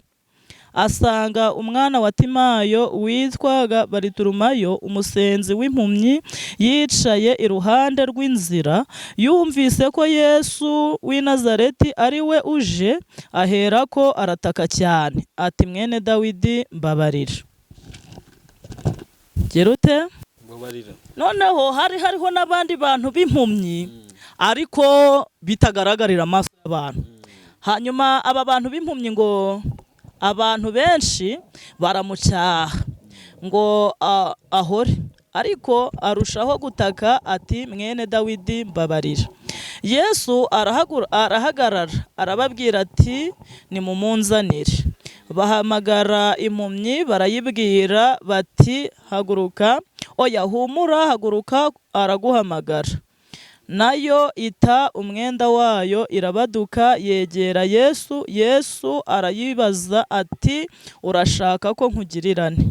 asanga umwana wa Timayo witwaga Bariturumayo, umusenzi w'impumyi, yicaye iruhande rw'inzira. Yumvise ko Yesu w'i Nazareti ari we uje, aherako arataka cyane ati mwene Dawidi mbabarira. Gira ute? Mbabarira. Noneho hari hariho n'abandi bantu b'impumyi ariko bitagaragarira amaso y'abantu. Hanyuma aba bantu b'impumyi ngo abantu benshi baramucyaha ngo ahore, ariko arushaho gutaka ati mwene Dawidi mbabarira. Yesu arahagarara arababwira ati nimumunzanire. Bahamagara impumyi barayibwira bati haguruka, oya humura, haguruka araguhamagara. Nayo ita umwenda wayo irabaduka yegera Yesu. Yesu arayibaza ati urashaka ko nkugirirane?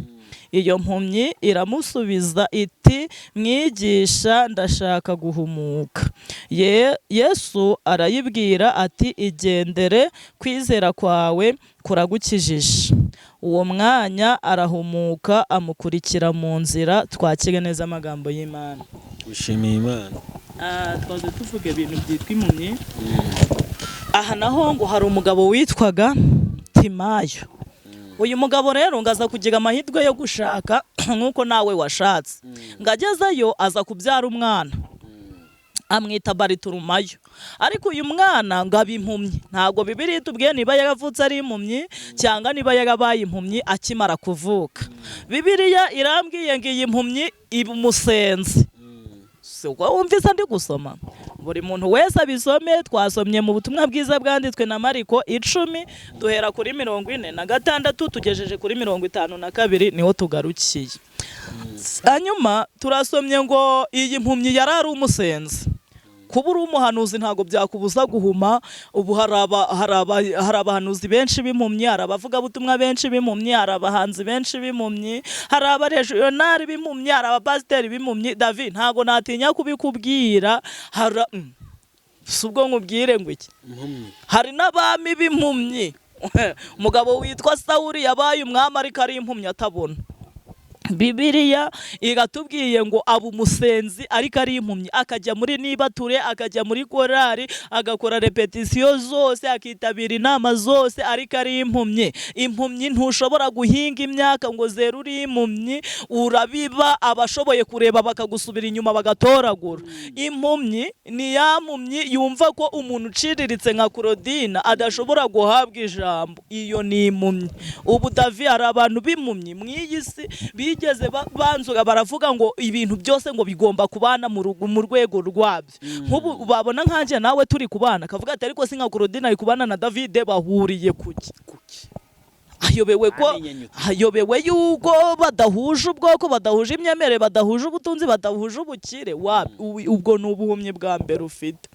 Iyo mpumyi iramusubiza iti: "Mwigisha, ndashaka guhumuka." Yesu arayibwira ati: "Igendere, kwizera kwawe kuragukijije." Uwo mwanya arahumuka, amukurikira mu nzira. Twakire neza amagambo y'Imana. Ushimiye Imana. Twaze tuvuga ibintu byitwa impumyi. Aha naho ngo hari umugabo witwaga Timayo. Uyu mugabo rero ngo aza kugira amahirwe yo gushaka nk'uko nawe washatse. Ngo agezeyo aza kubyara umwana, amwita Bariturumayo. Ariko uyu mwana ngo aba impumyi. Ntabwo Bibiliya itubwiye niba yaravutse ari impumyi cyangwa niba yarabaye impumyi akimara kuvuka. Bibiliya irambwiye ngo iyi mpumyi iba umusenzi. Si ubwo wumvise ndi gusoma? Buri muntu wese abisome. Twasomye mu butumwa bwiza bwanditswe na Mariko 10, duhera kuri 46 tugejeje kuri 52, niho tugarukiye. Hanyuma turasomye ngo iyi mpumyi yari ari umusenzi. Kuba uri umuhanuzi ntabwo byakubuza guhuma. Ubu hari abahanuzi benshi b'impumyi, hari abavugabutumwa benshi b'impumyi, hari abahanzi benshi b'impumyi, hari abarejiyonari b'impumyi, hari abapasiteri b'impumyi. David, ntabwo natinya kubikubwira. Hari si ubwo nkubwire ngo iki? Impumyi. Hari n'abami b'impumyi. Umugabo witwa Sawuri yabaye umwami ariko ari impumyi, atabona. Bibiliya iratubwiye ngo aba umusenzi ariko ari impumyi, akajya muri nibature, akajya muri korari, agakora repetisiyo zose, akitabira inama zose, ariko ari impumyi. Impumyi, ntushobora guhinga imyaka ngo zere uri impumyi. Urabiba, abashoboye kureba bakagusubira inyuma bagatoragura. Impumyi ni ya mpumyi yumva ko umuntu uciriritse nka Claudine adashobora guhabwa ijambo. Iyo ni impumyi. Ubu Davi, hari abantu b'impumyi mu iyi si bigeze banzura baravuga ngo ibintu byose ngo bigomba kubana mu rwego rwabyo. Nk'ubu babona nkanjye nawe turi kubana, akavuga ati: "Ariko si nka Claudine ari kubana na David, bahuriye kuki?" Kuki? Ayobewe ko Amenyanyutse. ayobewe yuko badahuje ubwoko, badahuje imyemerere, badahuje ubutunzi, badahuje ubukire. Ubwo ni ubuhumyi bwa mbere ufite.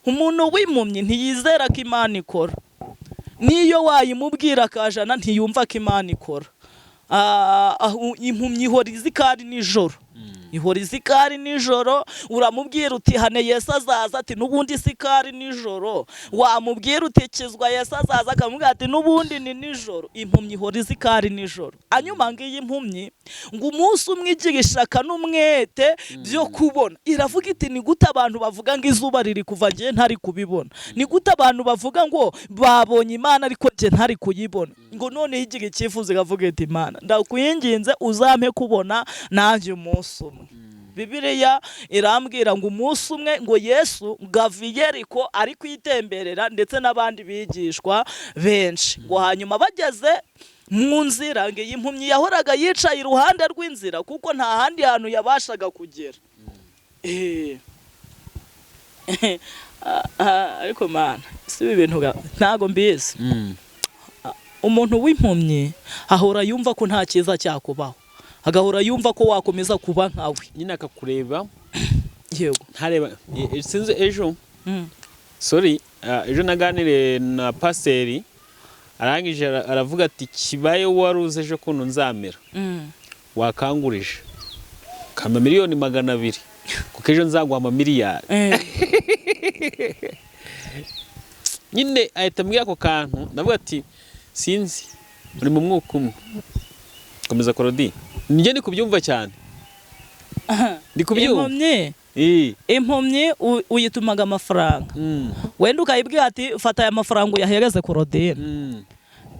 Umuntu w'impumyi ntiyizera ko Imana ikora. Niyo wayimubwira akajana, ntiyumva ko Imana ikora. Impumyi ihora izi ko ari nijoro, ihora izi ko ari nijoro. Uramubwira uti: "Hane, Yesu azaza," ati: "N'ubundi si ko ari nijoro." Wamubwira uti: "Kizwa, Yesu azaza," akamubwira ati: "N'ubundi ni nijoro." Impumyi ihora izi ko ari nijoro. Hanyuma ngo iyi mpumyi ngo umunsi umwe igira ishaka n'umwete byo kubona. Iravuga iti: "Ni gute abantu bavuga ngo izuba riri kuva, njye ntari kubibona? Ni gute abantu bavuga ngo babonye Imana ariko njye ntari kuyibona?" Ngo noneho igira icyifuzo, iravuga iti: "Imana, ndakwinginze, uzampe kubona nanjye umunsi umwe." Bibiliya irambwira ngo umunsi umwe ngo Yesu ngo ava i Yeriko ari kwitemberera ndetse n'abandi bigishwa benshi. Ngo hanyuma bageze mu nzira, ngo iyi mpumyi yahoraga yicaye iruhande rw'inzira kuko nta handi hantu yabashaga kugera. Ariko Mana, si ibi bintu ntago mbizi. Umuntu w'impumyi ahora yumva ko nta cyiza cyakubaho, agahora yumva ko wakomeza kuba nkawe. Nyine akakureba. Yego. Ntareba. Sinzi ejo, sorry, ejo naganiriye na pasiteri, arangije aravuga ati: "Kibaye wari uzi ejo kuntu nzamera, wakangurije kama miliyoni 200, kuko ejo nzaguha amamiliyari." Nyine ahita ambwira ako kantu, ndavuga ati: "Sinzi, uri mu mwuka umwe." Komeza Claudine, njye ndi kubyumva cyane, ndi kubyumva. Impumyi, impumyi uyitumaga amafaranga, wenda ukayibwira ati: "Fata aya mafaranga uyahereze Claudine."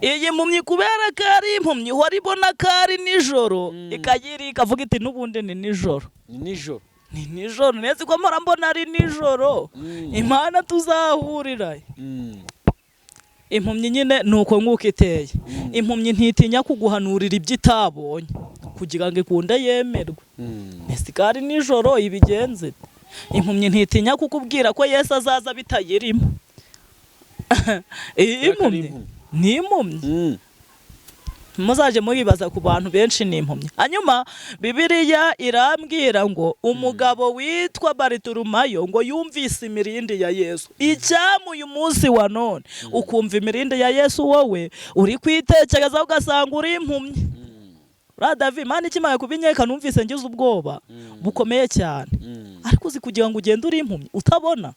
Iyi mpumyi, kubera ko ari impumyi, ihora ibona ko ari nijoro, ikayiri ikavuga iti: "N'ubundi ni nijoro." Ni nijoro. Ni nijoro neza ko mpora mbona ari nijoro. Imana tuzahurira. Impumyi nyine ni uko nguko iteye. Impumyi ntitinya kuguhanurira ibyo itabonye kugira ngo ikunde yemerwe. Ese ko ari nijoro, ibigenze ite? Impumyi ntitinya kukubwira ko Yesu azaza bitayirimo. Iyi Kubera ko ari impumyi impumyi. Ni impumyi. Muzaje muribaza ku bantu benshi ni impumyi. Hanyuma Bibiliya irambwira ngo umugabo witwa Bariturumayo ngo yumvise imirindi ya Yesu. Icyamu uyu munsi wa none ukumva imirindi ya Yesu, wowe uri kwitekereza ugasanga uri impumyi. Uriya Davi, Imana ikimara kubinyereka numvise ngize ubwoba bukomeye cyane. Ariko uzi kugira ngo ugende uri impumyi utabona,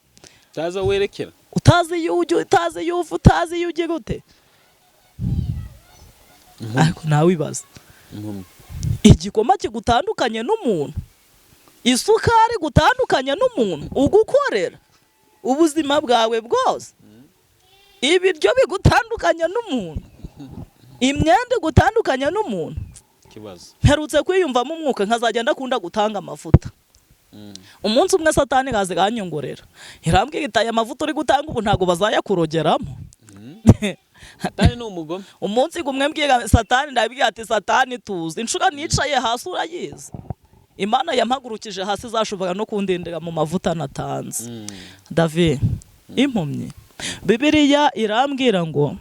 utazi aho werekera, utazi iyo ujya, utazi iyo uva, utazi iyo ugira ute, ariko nawe ibaza Impumyi. Igikoma kigutandukanye n'umuntu, isukari gutandukanye n'umuntu ugukorera ubuzima bwawe bwose, ibiryo bigutandukanye n'umuntu, imyenda igutandukanye n'umuntu. Ikibazo. Mperutse kwiyumvamo umwuka nkazajya ndakunda gutanga amavuta. Umunsi umwe Satani ikaza ikanyongorera, irambwira iti: "Aya mavuta uri gutanga ubu ntabwo bazayakurogeramo." Satani ni umugome. Umunsi gumwe mbwira Satani, ndabwira ati: "Satani, tuzi inshuro nicaye hasi urayizi. Imana yampagurukije hasi izashobora no kundindira mu mavuta natanze." David, impumyi, Bibiliya irambwira ngo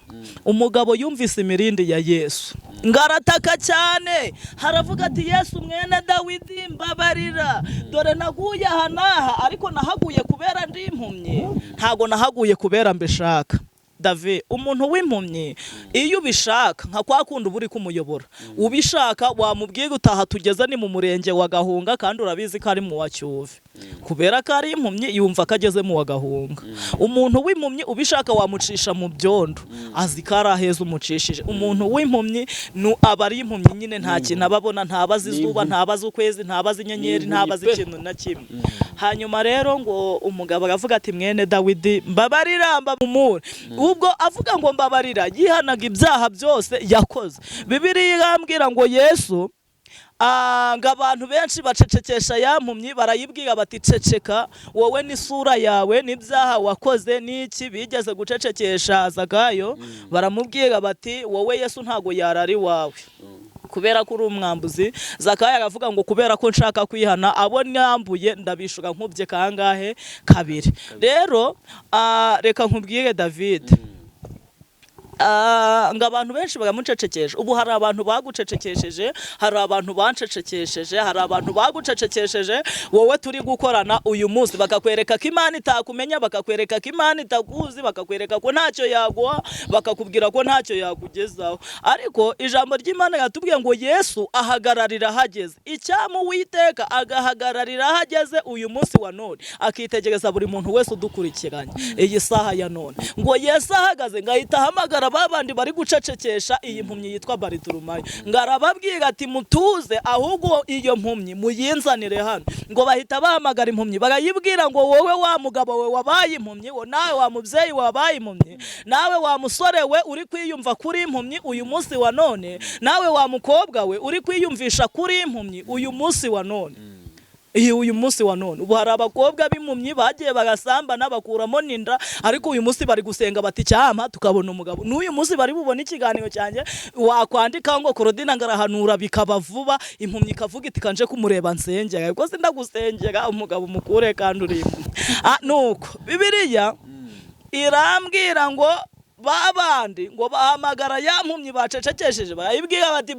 umugabo yumvise imirindi ya Yesu ngo arataka cyane, haravuga ati: "Yesu mwene Dawidi, mbabarira, dore naguye aha n'aha, ariko nahaguye kubera ndi impumyi, ntago nahaguye kubera mbishaka." David, umuntu w'impumyi iyo ubishaka, nka kwa kundi uba uri kumuyobora ubishaka, wamubwira utaha tugeze ni mu murenge wa Gahunga, kandi urabizi ko ari mu wa Cyuve. Kubera ko ari impumyi yumva ko ageze mu wa Gahunga. Umuntu w'impumyi ubishaka wamucisha mu byondo, azi ko ari aheza umucishije. Umuntu w'impumyi aba ari impumyi nyine, nta kintu aba abona, ntabazi izuba, ntabazi ukwezi, ntabazi inyenyeri, ntabazi ikintu na kimwe. Hanyuma rero ngo umugabo aravuga ati: "Mwene Dawidi, mbabarira, mbamumure." Ubwo avuga ngo mbabarira, yihanaga ibyaha byose yakoze. Bibiliya irambwira ngo Yesu, ngo abantu benshi bacecekesha ya mpumyi, barayibwira bati: "Ceceka wowe n'isura yawe n'ibyaha wakoze n'iki." Bigeze gucecekesha Zakayo, baramubwira bati: "Wowe Yesu ntago yarari wawe kubera ko uri umwambuzi." Zakayo aravuga ngo: "Kubera ko nshaka kwihana, abo nambuye ndabishuka nkubye kangahe? Kabiri." Rero reka nkubwire David, ngo abantu benshi baramucecekesha. Ubu hari abantu bagucecekesheje, hari abantu bancecekesheje, hari abantu bagucecekesheje wowe turi gukorana uyu munsi, bakakwereka ko Imana itakumenya, bakakwereka ko Imana itakuzi, bakakwereka ko ntacyo yaguha, bakakubwira ko ntacyo yakugezaho. Ariko ijambo ry'Imana yatubwiye ngo Yesu ahagararira ahageze. Icyamu Uwiteka agahagararira ahageze uyu munsi wa none, akitegereza buri muntu wese udukurikiranye iyi saha ya none. Ngo Yesu ahagaze, ngo ahita ahamagara ba bandi bari gucecekesha iyi mpumyi yitwa Bariturumayo, ngo arababwira ati: "Mutuze, ahubwo iyo mpumyi muyinzanire hano." Ngo bahita bahamagara impumyi, barayibwira ngo: "Wowe wa mugabo we wabaye impumyi, wo nawe wa mubyeyi wabaye impumyi, nawe wa musore we uri kwiyumva kuri impumyi uyu munsi wa none, nawe wa mukobwa we uri kwiyumvisha kuri impumyi uyu munsi wa none." Iyi uyu munsi wa none ubu hari abakobwa b'impumyi bagiye bagasambana bakuramo n'inda, ariko uyu munsi bari gusenga bati: "Cyampa tukabona umugabo." N'uyu munsi bari bubone ikiganiro cyanjye, wakwandika ngo Korodina ngarahanura bikaba vuba, impumyi ikavuga iti: "Kanje kumureba nsengera." Ariko sindagusengera umugabo mukure kandi uri impumyi. Nuko Bibiliya irambwira ngo ba bandi ngo bahamagara ya mpumyi bacecekesheje, barayibwira bati: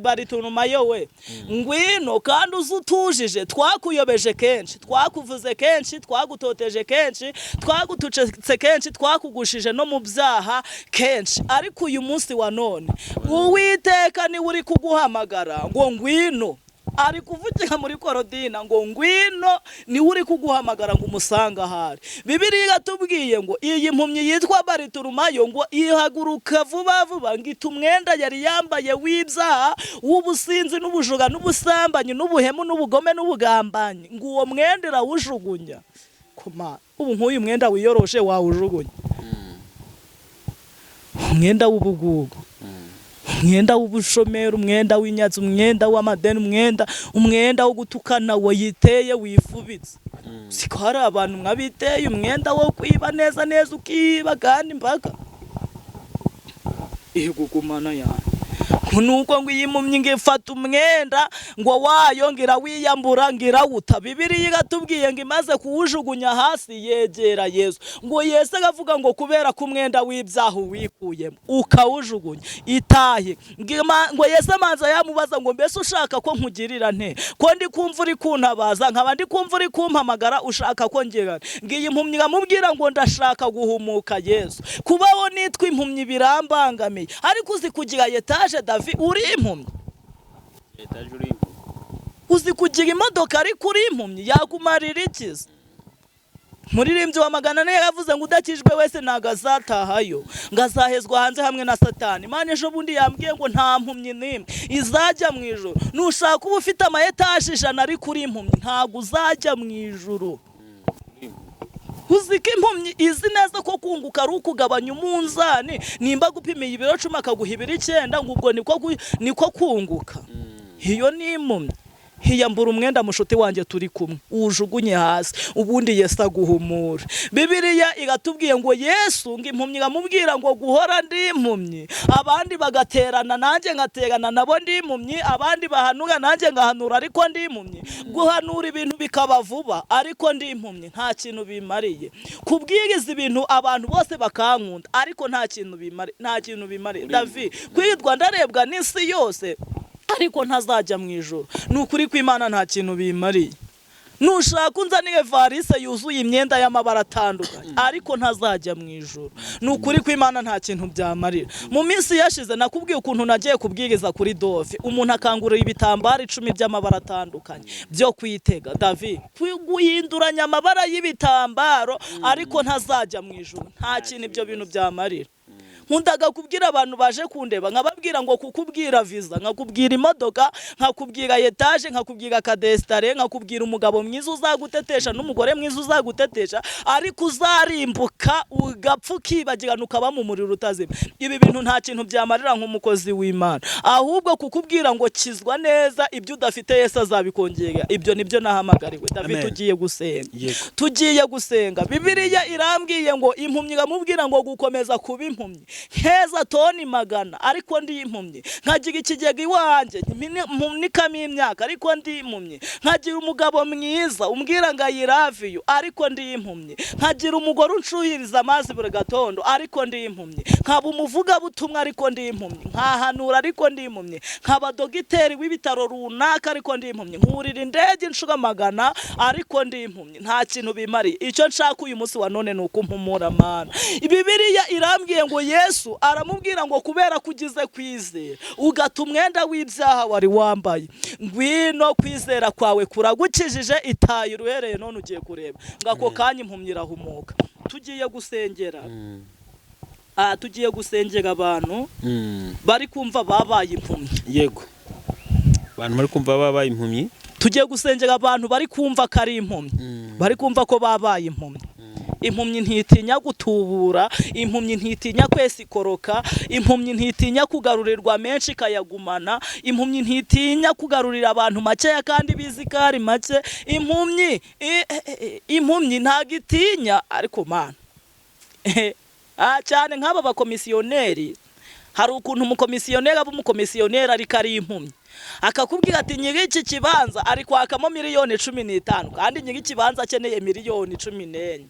"Bariturumayo we, ngwino kandi uze utujije. Twakuyobeje kenshi, twakuvuze kenshi, twagutoteje kenshi, twagututse kenshi, twakugushije no mu byaha kenshi, ariko uyu munsi wa none Uwiteka niwe uri kuguhamagara ngo ngwino." Ari kuvugira muri Korodina ngo ngwino, niwe uri kuguhamagara ngo umusange ahari. Bibiliya iratubwiye ngo iyi mpumyi yitwa Bariturumayo ngo ihaguruka vuba vuba, ngo ita umwenda yari yambaye w'ibyaha, w'ubusinzi n'ubujura n'ubusambanyi n'ubuhemu n'ubugome n'ubugambanyi, ngo uwo mwenda irawujugunya. Koma ubu nk'uyu mwenda wiyoroshe wawujugunya, umwenda w'ubugugu, umwenda w'ubushomeri, umwenda w'inyatsi, umwenda w'amadeni, umwenda wo gutukana wayiteye wifubitse. Siko hari abantu mwabiteye umwenda wo kwiba neza neza, ukiba kandi mpaka ihugugumana yanjye. Nuko ngo iyi mpumyi ngo ifata umwenda ngo wayo, ngo irawiyambura, ngo irawuta. Bibiliya iratubwiye ngo imaze kuwujugunya hasi yegera Yesu. Ngo Yesu aravuga ngo: "Kubera ko umwenda w'ibyaha uwikuyemo ukawujugunya, itahe." Ngo Yesu amanza yamubaza ngo: "Mbese ushaka ko nkugirira nte? Ko ndi kumva uri kuntabaza, nkaba ndi kumva uri kumpamagara, ushaka ko ngira?" Ngo iyi mpumyi iramubwira ngo: "Ndashaka guhumuka Yesu, kubaho nitwa impumyi birambangamiye." Ariko uzi kugira etaje, Davi, uri impumyi? Uzi kugira imodoka ariko uri impumyi yakumarira ikiza? Muririmbyi wa 400 yaravuze ngo udakijwe wese ntago azatahayo, ngo azahezwa hanze hamwe na Satani. Imana ejo bundi yambwiye ngo nta mpumyi n'imwe izajya mu ijuru. Nushaka uba ufite ama etaje 100 ariko uri impumyi ntago uzajya mu ijuru. Uzi ko impumyi izi neza ko kunguka ari ukugabanya umunzani, nimba gupimiye ibiro 10 akaguha ibiro 9, ngo ubwo niko kunguka. Iyo ni impumyi. Hiyambura umwenda mushuti wanjye turi kumwe, uwujugunye hasi, ubundi Yesu aguhumura. Bibiliya iratubwiye ngo Yesu ngo impumyi iramubwira ngo guhora ndi impumyi, abandi bagaterana nanjye ngaterana nabo ndi impumyi, abandi bahanura nanjye ngahanura ariko ndi impumyi, guhanura ibintu bikaba vuba ariko ndi impumyi, nta kintu bimariye. Kubwiriza ibintu abantu bose bakankunda ariko nta kintu bimariye, nta kintu bimariye. David, kwitwa ndarebwa n'isi yose ariko ntazajya mu ijuru. Ni ukuri kw'Imana nta kintu bimariye. Nushaka unzanire varise yuzuye imyenda y'amabara atandukanye ariko ntazajya mu ijuru. Ni ukuri kw'Imana nta kintu byamarira. Mu minsi yashize nakubwiye ukuntu nagiye kubwiriza kuri Dove, umuntu akangurira ibitambaro 10 by'amabara atandukanye byo kwitega. David, guhinduranya amabara y'ibitambaro ariko ntazajya mu ijuru, nta kintu ibyo bintu byamarira. Nkundaga kubwira abantu baje kundeba nkababwira ngo kukubwira visa, nkakubwira imodoka, nkakubwira etaje, nkakubwira kadesitare, nkakubwira umugabo mwiza uzagutetesha n'umugore mwiza uzagutetesha, ariko uzarimbuka ugapfa ukibagirana ukaba mu muriro utazima. Ibi bintu nta kintu byamarira nk'umukozi w'Imana, ahubwo kukubwira ngo kizwa neza, ibyo udafite Yesu azabikongera. Ibyo nibyo nahamagariwe. David, tugiye gusenga, tugiye gusenga. Bibiliya irambwiye ngo impumyi iramubwira ngo gukomeza kuba impumyi heza toni 100 ariko ndi impumyi, nkagira ikigega iwanjye mpunikamo imyaka ariko ndi impumyi, nkagira umugabo mwiza umbwira ngo I love you ariko ndi impumyi, nkagira umugore unshuhiriza amazi buri gatondo ariko ndi impumyi, nkaba umuvugabutumwa ariko ndi impumyi, nkahanura ariko ndi impumyi, nkaba dogiteri w'ibitaro runaka ariko ndi impumyi, nkurira indege inshuro 100 ariko ndi impumyi, nta kintu bimariye. Icyo nshaka uyu munsi wa none ni uko mpumura Mana. Bibiliya irambwiye ngo Yesu aramubwira ngo kubera ko ugize kwizera ugata umwenda w'ibyaha wari wambaye, ngwino kwizera kwawe kuragukijije, itaye uruhereye none ugiye kureba. Ngo ako kanya impumyi irahumuka. Tugiye gusengera, tugiye gusengera abantu bari kumva babaye impumyi. Yego, abantu bari kumva babaye impumyi. Tugiye gusengera abantu bari kumva ko ari impumyi, bari kumva ko babaye impumyi. Impumyi ntitinya gutubura, impumyi ntitinya kwesikoroka, impumyi ntitinya kugarurirwa menshi ikayagumana, impumyi ntitinya kugarurira abantu makeya kandi bizi ko ari make. Impumyi impumyi ntago itinya, ariko Mana cyane nk'aba bakomisiyoneri, hari ukuntu umukomisiyoneri aba umukomisiyoneri ariko ari impumyi, akakubwira ati nyiri iki kibanza ari kwakamo miliyoni 15 kandi nyiri ikibanza akeneye miliyoni 14,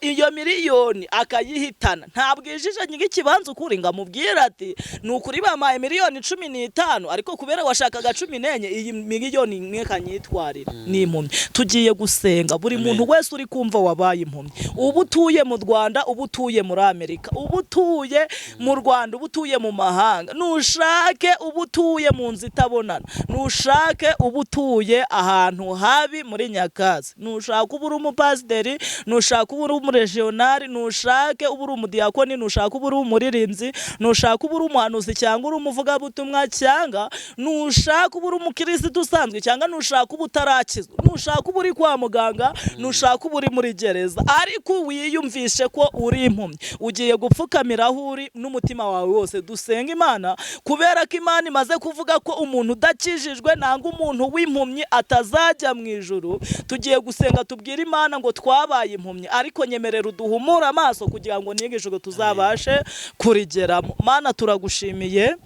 iyo miliyoni akayihitana. Ntabwo ijije nyiri ikibanza ukuri ngo amubwire ati ni ukuri bampaye miliyoni 15 ariko kubera washakaga 14 iyi miliyoni imwe kanyitwarira. Ni impumyi. Tugiye gusenga buri muntu wese uri kumva wabaye impumyi, uba utuye mu Rwanda, uba utuye muri Amerika, uba utuye mu Rwanda, uba utuye mu mahanga, nushake uba utuye mu nzu itabonana, nushake uba utuye ahantu habi muri nyakatsi, nushake uba uri umupasiteri, nushake uba uri umuregionari, nushake uba uri umudiyakoni, nushake uba uri umuririmbyi, nushake uba uri umuhanuzi cyangwa uri umuvugabutumwa, cyangwa nushake uba uri umukirisitu usanzwe, cyangwa nushake uba utarakizwa, nushake uba uri kwa muganga, nushake uba uri muri gereza, ariko wiyumvishe ko uri impumyi, ugiye gupfukamira aho uri n'umutima wawe wose. Dusenga Imana kubera ko Imana imaze kuvuga ko umuntu udakijijwe nanga umuntu w'impumyi atazajya mu ijuru. Tugiye gusenga tubwire Imana ngo twabaye impumyi, ariko nyemerera uduhumure amaso kugira ngo n'iri juru tuzabashe kurigeramo. Mana, turagushimiye,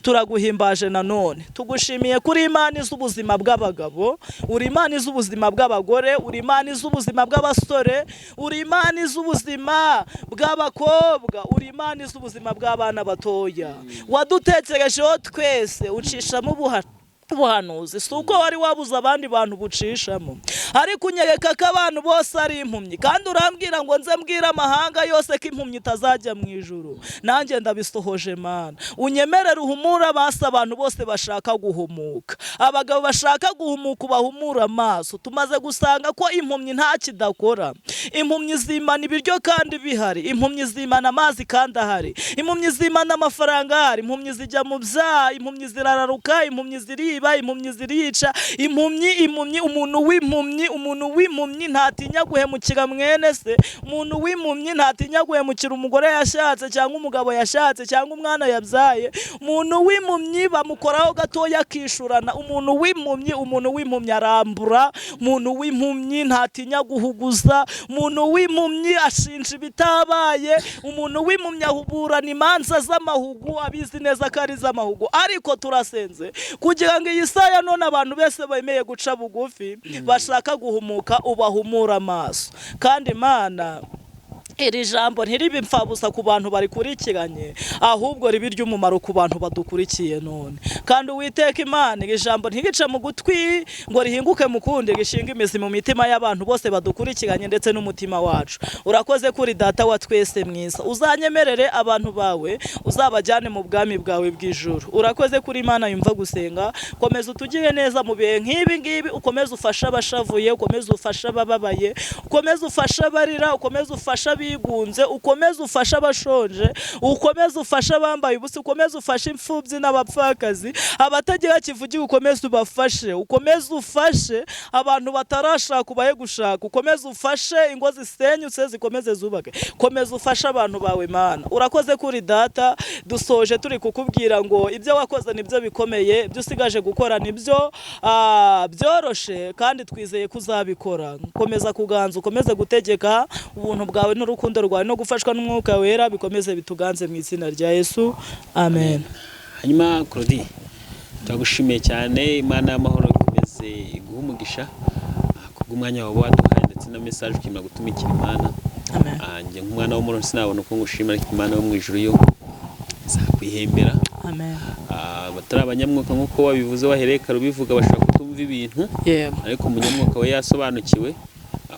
turaguhimbaje nanone, tugushimiye kuri Imana iz'ubuzima bw'abagabo, uri Imana iz'ubuzima bw'abagore, uri Imana iz'ubuzima bw'abasore, uri Imana iz'ubuzima bw'abakobwa, uri Imana iz'ubuzima bw'abana batoya. Wadutekerejeho twese, ucishamo Ubuhanuzi si uko wari wabuze abandi bantu bucishamo, ariko unyereka ko abantu bose ari impumyi, kandi urambwira ngo nze mbwire amahanga yose ko impumyi itazajya mu ijuru. Nanjye ndabisohoje. Mana, unyemerere uhumure amaso abantu bose bashaka guhumuka, abagabo bashaka guhumuka ubahumure amaso. Tumaze gusanga ko impumyi nta kidakora. Impumyi zimana ibiryo kandi bihari, impumyi zimana amazi kandi ahari, impumyi zimana amafaranga ahari, impumyi zijya mu byaha, impumyi zirararuka, impumyi ziriba, impumyi zirica, impumyi, impumyi. Umuntu w'impumyi, umuntu w'impumyi ntatinya guhemukira mwene se. Umuntu w'impumyi ntatinya guhemukira umugore yashatse, cyangwa umugabo yashatse, cyangwa umwana yabyaye. Umuntu w'impumyi bamukoraho gatoya akishurana. Umuntu w'impumyi, umuntu w'impumyi arambura. Umuntu w'impumyi ntatinya guhuguza. Umuntu w'impumyi ashinja ibitabaye. Umuntu w'impumyi ahuburana imanza z'amahugu, abizi neza ko ari iz'amahugu. Ariko turasenze kugira ngo iyi saha ya none abantu bese bemeye guca bugufi, bashaka guhumuka, ubahumura amaso. Kandi Imana, iri jambo ntiribe imfabusa ku bantu barikurikiranye, ahubwo ribe iry'umumaro ku bantu badukurikiye none. Kandi Uwiteka Imana, iri jambo ntirice mu gutwi ngo rihinguke mu kundi, rishinga imizi mu mitima y'abantu bose badukurikiranye ndetse n'umutima wacu. Urakoze kuri Data wa twese mwiza. Uzanyemerere abantu bawe uzabajyane mu bwami bwawe bw'ijuru. Urakoze kuri Imana yumva gusenga. Komeza utugire neza mu bihe nk'ibi ngibi, ukomeze ufashe abashavuye, ukomeze ufashe abababaye, ukomeze ufashe abarira, ukomeze ufashe abigunze, ukomeze ufashe abashonje, ukomeze ufashe abambaye ubusa, ukomeze ufashe imfubyi n'abapfakazi, abatagira kivugira, ukomeze ubafashe, ukomeze ufashe abantu batarashaka ubahe gushaka, ukomeze ufashe ingo zisenyutse zikomeze zubake, komeza ufashe abantu bawe. Mana, urakoze kuri Data. Dusoje turi kukubwira ngo ibyo wakoze nibyo bikomeye, ibyo usigaje gukora nibyo byoroshe, kandi twizeye ko uzabikora. Komeza kuganza, ukomeze gutegeka. Ubuntu bwawe n'urukundo rwawe no gufashwa n'Umwuka Wera bikomeze bituganze mu izina rya Yesu, amen. Hanyuma Claudie, turagushimiye cyane. Imana y'amahoro ikomeze iguhe umugisha kubw'umwanya wawe waduhaye ndetse na message ukimara gutumikira Imana. Amen. Njye nk'umwana w'umuntu sinabona uko ngushima, ariko Imana yo mu ijuru yo izakwihembera. Amen. Abatari abanyamwuka, nk'uko wabivuze wahereye kare ubivuga, bashobora kutumva ibintu, ariko umunyamwuka we yasobanukiwe.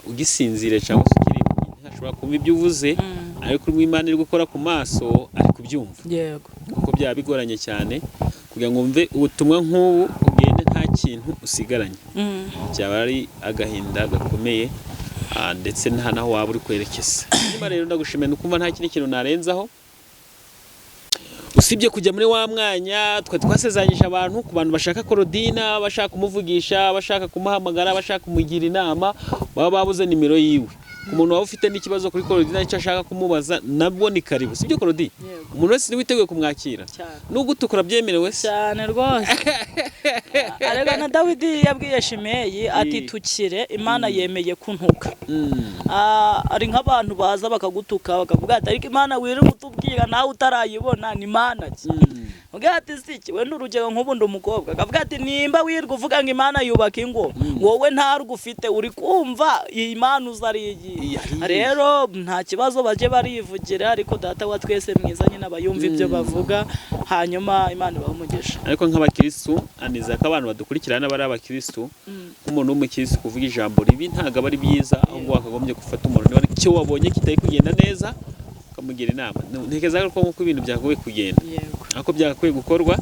Ugisinzire cyangwa se ukiri impumyi ntashobora kumva ibyo uvuze, ariko urimo Imana iri gukora ku maso ari kubyumva, kuko byaba bigoranye cyane kugira ngo wumve ubutumwa nk'ubu ugende nta kintu usigaranye. Byaba ari agahinda gakomeye, ndetse nta naho waba uri kwerekeza. Niba rero ndagushimiye, nukumva nta kindi kintu narenzaho usibye kujya muri wa mwanya twe twasezeranyije abantu, ku bantu bashaka Korodina, bashaka kumuvugisha, bashaka kumuhamagara, bashaka kumugira inama, baba babuze nimero yiwe. Ku muntu waba ufite n'ikibazo kuri Korodina, icyo ashaka kumubaza, nabwo ni karibu, sibyo Korodi? Yego. Umuntu wese witeguye kumwakira. Cyane. N'ugutukura byemerewe se? Cyane rwose. Arega na Dawidi yabwiye Shimeyi ati: "Tukire, Imana yemeye kuntuka." Ari nk'abantu baza bakagutuka, bakavuga ati: "Ariko Imana wirirwa utubwira nawe utarayibona ni Mana ki?" Uvuga ati: "Si iki?" We n'urugero nk'ubu ndi umukobwa, akavuga ati: "Nimba wirirwa uvuga ngo Imana yubaka ingo, wowe ntarwo ufite, uri kumva iyi Mana uza ari iyi?" Iyi ari iyihe? Rero nta kibazo, bajye barivugira, ariko Data wa twese mwiza nyine aba yumva ibyo bavuga. Hanyuma Imana ibahe umugisha. Ariko nk'abakirisitu, anizera ko abantu badukurikirana bari abakirisitu, nk'umuntu w'umukirisitu kuvuga ijambo ribi ntabwo aba ari byiza, ahubwo wakagombye gufata umuntu niba icyo wabonye kitari kugenda neza ukamugira inama. Ntekereza ko nk'uko ibintu byakagombye kugenda, ariko byagakwiye gukorwa,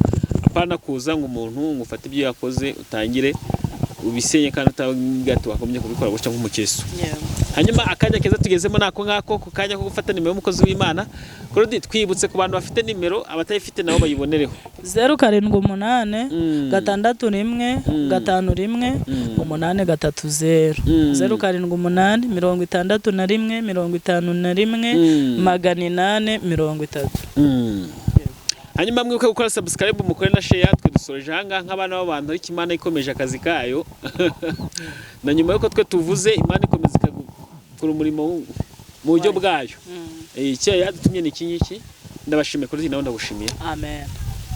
apana kuza ngo umuntu ngo ufate ibyo yakoze utangire ubisenye kandi utavuga ati wakagombye kubikora gutya nk'umukirisitu. Hanyuma akanya keza tugezemo nako ngako ku kanya ko gufata nimero y'umukozi w'Imana Claudie. Twibutse ku bantu bafite nimero, abatayifite nabo bayibonereho. 078 61 51 830. 078 61 51 830. Hanyuma mwibuke gukora subscribe, mukore na share. Twe dusoreje ahangaha nk'abana b'abantu, ariko Imana ikomeje akazi kayo na nyuma y'uko twe tuvuze, Imana ikomeza ikagukora umurimo mu buryo bwayo. Icyo yadutumye ni iki ngiki. Ndabashimiye kuri nawe, ndagushimiye. Amen.